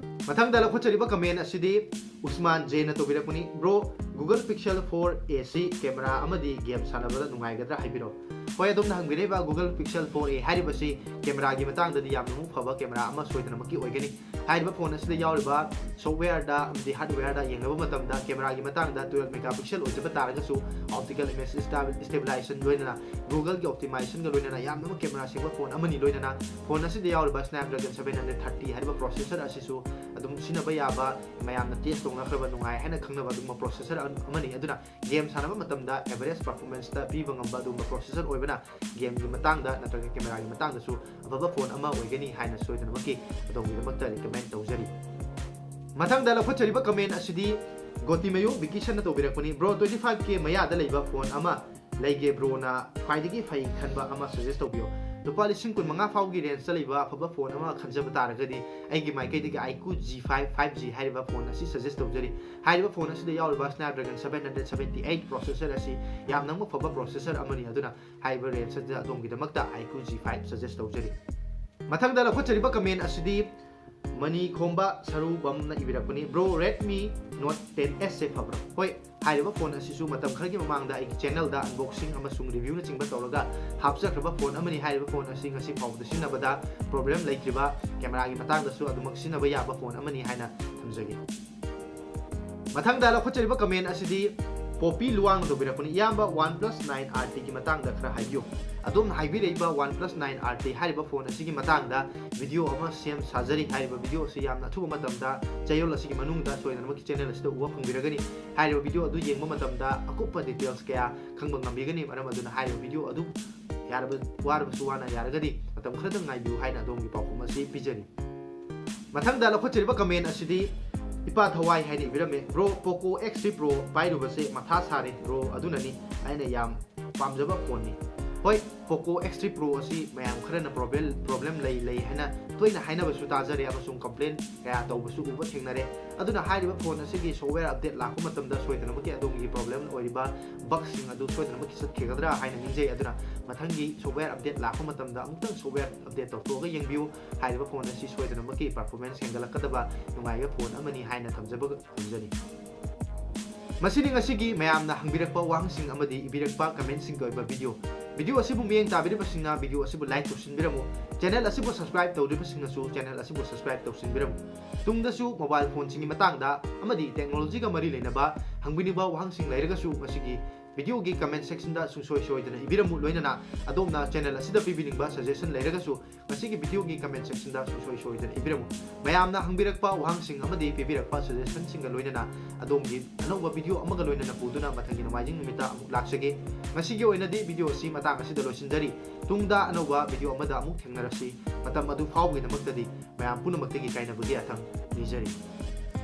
ꯃꯊꯪꯗ ꯂꯧꯈꯠꯆꯔꯤꯕ comment ꯑꯁꯤꯗꯤ ꯎꯁꯃꯥꯟ ꯖꯦꯅ ꯇꯧꯕꯤꯔꯛꯄꯅꯤ꯫ Bro, Google Pixel four A ꯁꯤ camera ꯑꯃꯗꯤ game ꯁꯥꯟꯅꯕꯗ ꯅꯨꯡꯉꯥꯏꯒꯗ꯭ꯔꯥ ꯍꯥꯏꯕꯤꯔꯣ꯫ ꯍꯣꯏ, ꯑꯗꯣꯝꯅ ꯍꯪꯕꯤꯔꯛꯏꯕ Google Pixel four A ꯍꯥꯏꯔꯤꯕꯁꯤ cameraꯒꯤ ꯃꯇꯥꯡꯗꯗꯤ ꯌꯥꯝꯅ ꯃꯃꯤꯡ ꯐꯕ camera ꯑꯃ ꯁꯣꯏꯗꯅꯃꯛꯀꯤ ꯑꯣꯏꯒꯅꯤ꯫ ꯍꯥꯏꯔꯤꯕ phone ꯑꯁꯤꯗ ꯌꯥꯎꯔꯤꯕ softwareꯗ ꯑꯃꯗꯤ hardwareꯗ ꯌꯦꯡꯂꯕ ꯃꯇꯝꯗ cameraꯒꯤ ꯃꯇꯥꯡꯗ twelve megapixel ꯑꯣꯏꯖꯕ ꯇꯥꯔꯒꯁꯨ optical image stabilization ꯂꯣꯏꯅꯅ Googleꯒꯤ optimizationꯒ ꯂꯣꯏꯅꯅ ꯌꯥꯝꯅꯃꯛ camera ꯁꯦꯡꯕ phone ꯑꯃꯅꯤ꯫ ꯂꯣꯏꯅꯅ phone ꯑꯁꯤꯗ ꯌꯥꯎꯔꯤꯕ Snapdragon seven hundred thirty ꯍꯥꯏꯔꯤꯕ processor ꯑꯁꯤꯁꯨ ꯑꯗꯨꯝ ꯁꯤꯖꯤꯟꯅꯕ ꯌꯥꯕ, ꯃꯌꯥꯝꯅ test ꯇꯧꯅꯈ꯭ꯔꯕ, ꯅꯨꯡꯉꯥꯏ ꯍꯥꯏꯅ ꯈꯪꯅꯕ ꯑꯗꯨꯒꯨꯝꯕ processor ꯑꯃꯅꯤ꯫ ꯑꯗꯨꯅ game ꯁꯥꯟꯅꯕ ꯃꯇꯝꯗ average performanceꯇ ꯄꯤꯕ ꯉꯝꯕ ꯑꯗꯨꯒꯨꯝꯕ processor ꯑꯣꯏꯕꯅ gameꯒꯤ ꯃꯇꯥꯡꯗ ꯅꯠꯇ꯭ꯔꯒ cameraꯒꯤ ꯃꯇꯥꯡꯗꯁꯨ ꯑꯐꯕ phone ꯑꯃ ꯑꯣꯏꯒꯅꯤ ꯍꯥꯏꯅ ꯁꯣꯏꯗꯅꯃꯛꯀꯤ ꯑꯗꯣꯝꯒꯤꯗꯃꯛꯇ recommend ꯇꯧꯖꯔꯤ꯫ ꯃꯊꯪꯗ ꯂꯧꯈꯠꯆꯔꯤꯕ comment ꯑꯁꯤꯗꯤ ꯒꯣꯇꯤꯃꯌꯨ ꯕꯤꯀꯤꯁꯟꯅ ꯇꯧꯕꯤꯔꯛꯄꯅꯤ꯫ Bro, twenty five K ꯃꯌꯥꯗ ꯂꯩꯕ phone ꯑꯃ ꯂꯩꯒꯦ, broꯅ ꯈ꯭ꯋꯥꯏꯗꯒꯤ ꯐꯩ ꯈꯟꯕ ꯑꯃ suggest ꯇꯧꯕꯤꯌꯣ꯫ ꯂꯨꯄꯥ ꯂꯤꯁꯤꯡ ꯀꯨꯟ ꯃꯉꯥ ꯐꯥꯎꯒꯤ rangeꯇ ꯂꯩꯕ ꯑꯐꯕ phone ꯑꯃ ꯈꯟꯖꯕ ꯇꯥꯔꯒꯗꯤ ꯑꯩꯒꯤ ꯃꯥꯏꯀꯩꯗꯒꯤ iQOO G five five G ꯍꯥꯏꯔꯤꯕ phone ꯑꯁꯤ suggest ꯇꯧꯖꯔꯤ꯫ ꯍꯥꯏꯔꯤꯕ phone ꯑꯁꯤꯗ ꯌꯥꯎꯔꯤꯕ Snapdragon seven hundred seventy eight processor ꯑꯁꯤ ꯌꯥꯝꯅꯃꯛ ꯐꯕ processor ꯑꯃꯅꯤ꯫ ꯑꯗꯨꯅ ꯍꯥꯏꯔꯤꯕ range ꯑꯁꯤꯗ ꯑꯗꯣꯝꯒꯤꯗꯃꯛꯇ iQOO G five suggest ꯇꯧꯖꯔꯤ꯫ ꯃꯊꯪꯗ ꯂꯧꯈꯠꯆꯔꯤꯕ comment ꯑꯁꯤꯗꯤ ꯃꯅꯤ ꯈꯣꯝꯕ ꯁꯔꯨꯕꯝꯅ ꯏꯕꯤꯔꯛꯄꯅꯤ꯫ Bro, Redmi Note ten S ꯁꯦ ꯐꯕ꯭ꯔꯥ? ꯍꯣꯏ, ꯍꯥꯏꯔꯤꯕ phone ꯑꯁꯤꯁꯨ ꯃꯇꯝ ꯈꯔꯒꯤ ꯃꯃꯥꯡꯗ ꯑꯩꯒꯤ channelꯗ unboxing ꯑꯃꯁꯨꯡ reviewꯅꯆꯤꯡꯕ ꯇꯧꯔꯒ ꯍꯥꯞꯆꯈ꯭ꯔꯕ phone ꯑꯃꯅꯤ꯫ ꯍꯥꯏꯔꯤꯕ phone ꯑꯁꯤ ꯉꯁꯤ ꯐꯥꯎꯕꯗ ꯁꯤꯖꯤꯟꯅꯕꯗ problem ꯂꯩꯇ꯭ꯔꯤꯕ, cameraꯒꯤ ꯃꯇꯥꯡꯗꯁꯨ ꯑꯗꯨꯃꯛ ꯁꯤꯖꯤꯟꯅꯕ ꯌꯥꯕ phone ꯑꯃꯅꯤ ꯍꯥꯏꯅ ꯊꯝꯖꯒꯦ꯫ ꯃꯊꯪꯗ ꯂꯧꯈꯠꯆꯔꯤꯕ comment ꯑꯁꯤꯗꯤ ꯄꯣꯄꯤ ꯂꯨꯋꯥꯡꯅ ꯇꯧꯕꯤꯔꯛꯄꯅꯤ꯫ ꯏꯌꯥꯝꯕ, OnePlus nine R Tꯒꯤ ꯃꯇꯥꯡꯗ ꯈꯔ ꯍꯥꯏꯕꯤꯌꯨ꯫ ꯑꯗꯣꯝꯅ ꯍꯥꯏꯕꯤꯔꯛꯏꯕ OnePlus nine R T ꯍꯥꯏꯔꯤꯕ phone ꯑꯁꯤꯒꯤ ꯃꯇꯥꯡꯗ video ꯑꯃ ꯁꯦꯝ ꯁꯥꯖꯔꯤ꯫ ꯍꯥꯏꯔꯤꯕ video ꯑꯁꯤ ꯌꯥꯝꯅ ꯑꯊꯨꯕ ꯃꯇꯝꯗ ꯆꯌꯣꯜ ꯑꯁꯤꯒꯤ ꯃꯅꯨꯡꯗ ꯁꯣꯏꯗꯅꯃꯛꯀꯤ channel ꯑꯁꯤꯗ ꯎꯕ ꯐꯪꯕꯤꯔꯒꯅꯤ꯫ ꯍꯥꯏꯔꯤꯕ video ꯑꯗꯨ ꯌꯦꯡꯕ ꯃꯇꯝꯗ ꯑꯀꯨꯞꯄ details ꯀꯌꯥ ꯈꯪꯕ ꯉꯝꯕꯤꯒꯅꯤ꯫ ꯃꯔꯝ ꯑꯗꯨꯅ ꯍꯥꯏꯔꯤꯕ video ꯑꯗꯨ ꯌꯥꯔꯕ-, ꯋꯥꯔꯕꯁꯨ ꯋꯥꯅ ꯌꯥꯔꯒꯗꯤ ꯃꯇꯝ ꯈꯔꯗꯪ ꯉꯥꯏꯕꯤꯌꯨ ꯍꯥꯏꯅ ꯑꯗꯣꯝꯒꯤ ꯄꯥꯎꯈꯨꯝ ꯑꯁꯤ ꯄꯤꯖꯔꯤ꯫ ꯃꯊꯪꯗ ꯂꯧꯈꯠꯆꯔꯤꯕ comment ꯑꯁꯤꯗꯤ ꯏꯄꯥ ꯊꯋꯥꯏ ꯍꯥꯏꯅ ꯏꯕꯤꯔꯝꯃꯤ꯫ Bro, Poco X three Pro ꯄꯥꯏꯔꯨꯕꯁꯦ ꯃꯊꯥ ꯁꯥꯔꯦ꯫ Bro ꯑꯗꯨꯅꯅꯤ ꯑꯩꯅ ꯌꯥꯝ ꯄꯥꯝꯖꯕ phoneꯅꯤ꯫ ꯍꯣꯏ, Poco X three Pro ꯑꯁꯤ ꯃꯌꯥꯝ ꯈꯔꯅ problem problem ꯂꯩ ꯂꯩ ꯍꯥꯏꯅ ꯇꯣꯏꯅ ꯍꯥꯏꯅꯕꯁꯨ ꯇꯥꯖꯔꯦ ꯑꯃꯁꯨꯡ complain ꯀꯌꯥ ꯇꯧꯕꯁꯨ ꯎꯕ ꯊꯦꯡꯅꯔꯦ꯫ ꯑꯗꯨꯅ ꯍꯥꯏꯔꯤꯕ phone ꯑꯁꯤꯒꯤ software update ꯂꯥꯛꯄ ꯃꯇꯝꯗ ꯁꯣꯏꯗꯅꯃꯛꯀꯤ ꯑꯗꯣꯝꯒꯤ problem ꯑꯣꯏꯔꯤꯕ bugꯁꯤꯡ ꯑꯗꯨ ꯁꯣꯏꯗꯅꯃꯛꯀꯤ ꯆꯠꯈꯤꯒꯗ꯭ꯔꯥ ꯍꯥꯏꯅ ꯅꯤꯡꯖꯩ꯫ ꯑꯗꯨꯅ ꯃꯊꯪꯒꯤ software update ꯂꯥꯛꯄ ꯃꯇꯝꯗ ꯑꯃꯨꯛꯇꯪ software update ꯇꯧꯊꯣꯛꯑꯒ ꯌꯦꯡꯕꯤꯌꯨ꯫ ꯍꯥꯏꯔꯤꯕ phone ꯑꯁꯤ ꯁꯣꯏꯗꯅꯃꯛꯀꯤ performance ꯍꯦꯟꯒꯠꯂꯛꯀꯗꯕ ꯅꯨꯡꯉꯥꯏꯕ phone ꯑꯃꯅꯤ ꯍꯥꯏꯅ ꯊꯝꯖꯕ ꯊꯝꯖꯔꯤ꯫ ꯃꯁꯤꯅꯤ ꯉꯁꯤꯒꯤ ꯃꯌꯥꯝꯅ ꯍꯪꯕꯤꯔꯛꯄ ꯋꯥꯍꯪꯁꯤꯡ ꯑꯃꯗꯤ ꯏꯕꯤꯔꯛꯄ commentꯁꯤꯡꯒꯤ ꯑꯣꯏꯕ video꯫ Video ꯑꯁꯤꯕꯨ ꯃꯤꯠꯌꯦꯡ ꯇꯥꯕꯤꯔꯤꯕꯁꯤꯡꯅ video ꯑꯁꯤꯕꯨ like ꯇꯧꯁꯤꯟꯕꯤꯔꯝꯃꯨ꯫ Channel ꯑꯁꯤꯕꯨ subscribe ꯇꯧꯗ꯭ꯔꯤꯕꯁꯤꯡꯅꯁꯨ channel ꯑꯁꯤꯕꯨ subscribe ꯇꯧꯁꯤꯟꯕꯤꯔꯝꯃꯨ꯫ ꯇꯨꯡꯗꯁꯨ mobile phoneꯁꯤꯡꯒꯤ ꯃꯇꯥꯡꯗ ꯑꯃꯗꯤ technologyꯒ ꯃꯔꯤ ꯂꯩꯅꯕ ꯍꯪꯕꯤꯅꯤꯡꯕ ꯋꯥꯍꯪꯁꯤꯡ ꯂꯩꯔꯒꯁꯨ ꯃꯁꯤꯒꯤ videoꯒꯤ comment sectionꯗ ꯁꯨꯡꯁꯣꯏ ꯁꯣꯏꯗꯅ ꯏꯕꯤꯔꯝꯃꯨ꯫ ꯂꯣꯏꯅꯅ ꯑꯗꯣꯝꯅ channel ꯑꯁꯤꯗ ꯄꯤꯕꯤꯅꯤꯡꯕ suggestion ꯂꯩꯔꯒꯁꯨ ꯃꯁꯤꯒꯤ videoꯒꯤ comment sectionꯗ ꯁꯨꯡꯁꯣꯏ ꯁꯣꯏꯗꯅ ꯏꯕꯤꯔꯝꯃꯨ꯫ ꯃꯌꯥꯝꯅ ꯍꯪꯕꯤꯔꯛꯄ ꯋꯥꯍꯪꯁꯤꯡ ꯑꯃꯗꯤ ꯄꯤꯕꯤꯔꯛꯄ suggestionꯁꯤꯡꯒ ꯂꯣꯏꯅꯅ ꯑꯗꯣꯝꯒꯤ ꯑꯅꯧꯕ video ꯑꯃꯒ ꯂꯣꯏꯅꯅ ꯄꯨꯗꯨꯅ ꯃꯊꯪꯒꯤ ꯅꯣꯡꯃꯥꯏꯖꯤꯡ ꯅꯨꯃꯤꯠꯇ ꯑꯃꯨꯛ ꯂꯥꯛꯆꯒꯦ꯫ ꯉꯁꯤꯒꯤ ꯑꯣꯏꯅꯗꯤ video ꯑꯁꯤ ꯃꯇꯥꯡ ꯑꯁꯤꯗ ꯂꯣꯏꯁꯤꯟꯖꯔꯤ꯫ ꯇꯨꯡꯗ ꯑꯅꯧꯕ video ꯑꯃꯗ ꯑꯃꯨꯛ ꯊꯦꯡꯅꯔꯁꯤ꯫ ꯃꯇꯝ ꯑꯗꯨ ꯐꯥꯎꯕꯒꯤꯗꯃꯛꯇꯗꯤ ꯃꯌꯥꯝ ꯄꯨꯝꯅꯃꯛꯇꯒꯤ ꯀꯥꯏꯅꯕꯒꯤ ꯌꯥꯊꯪ ꯅꯤꯖꯔꯤ꯫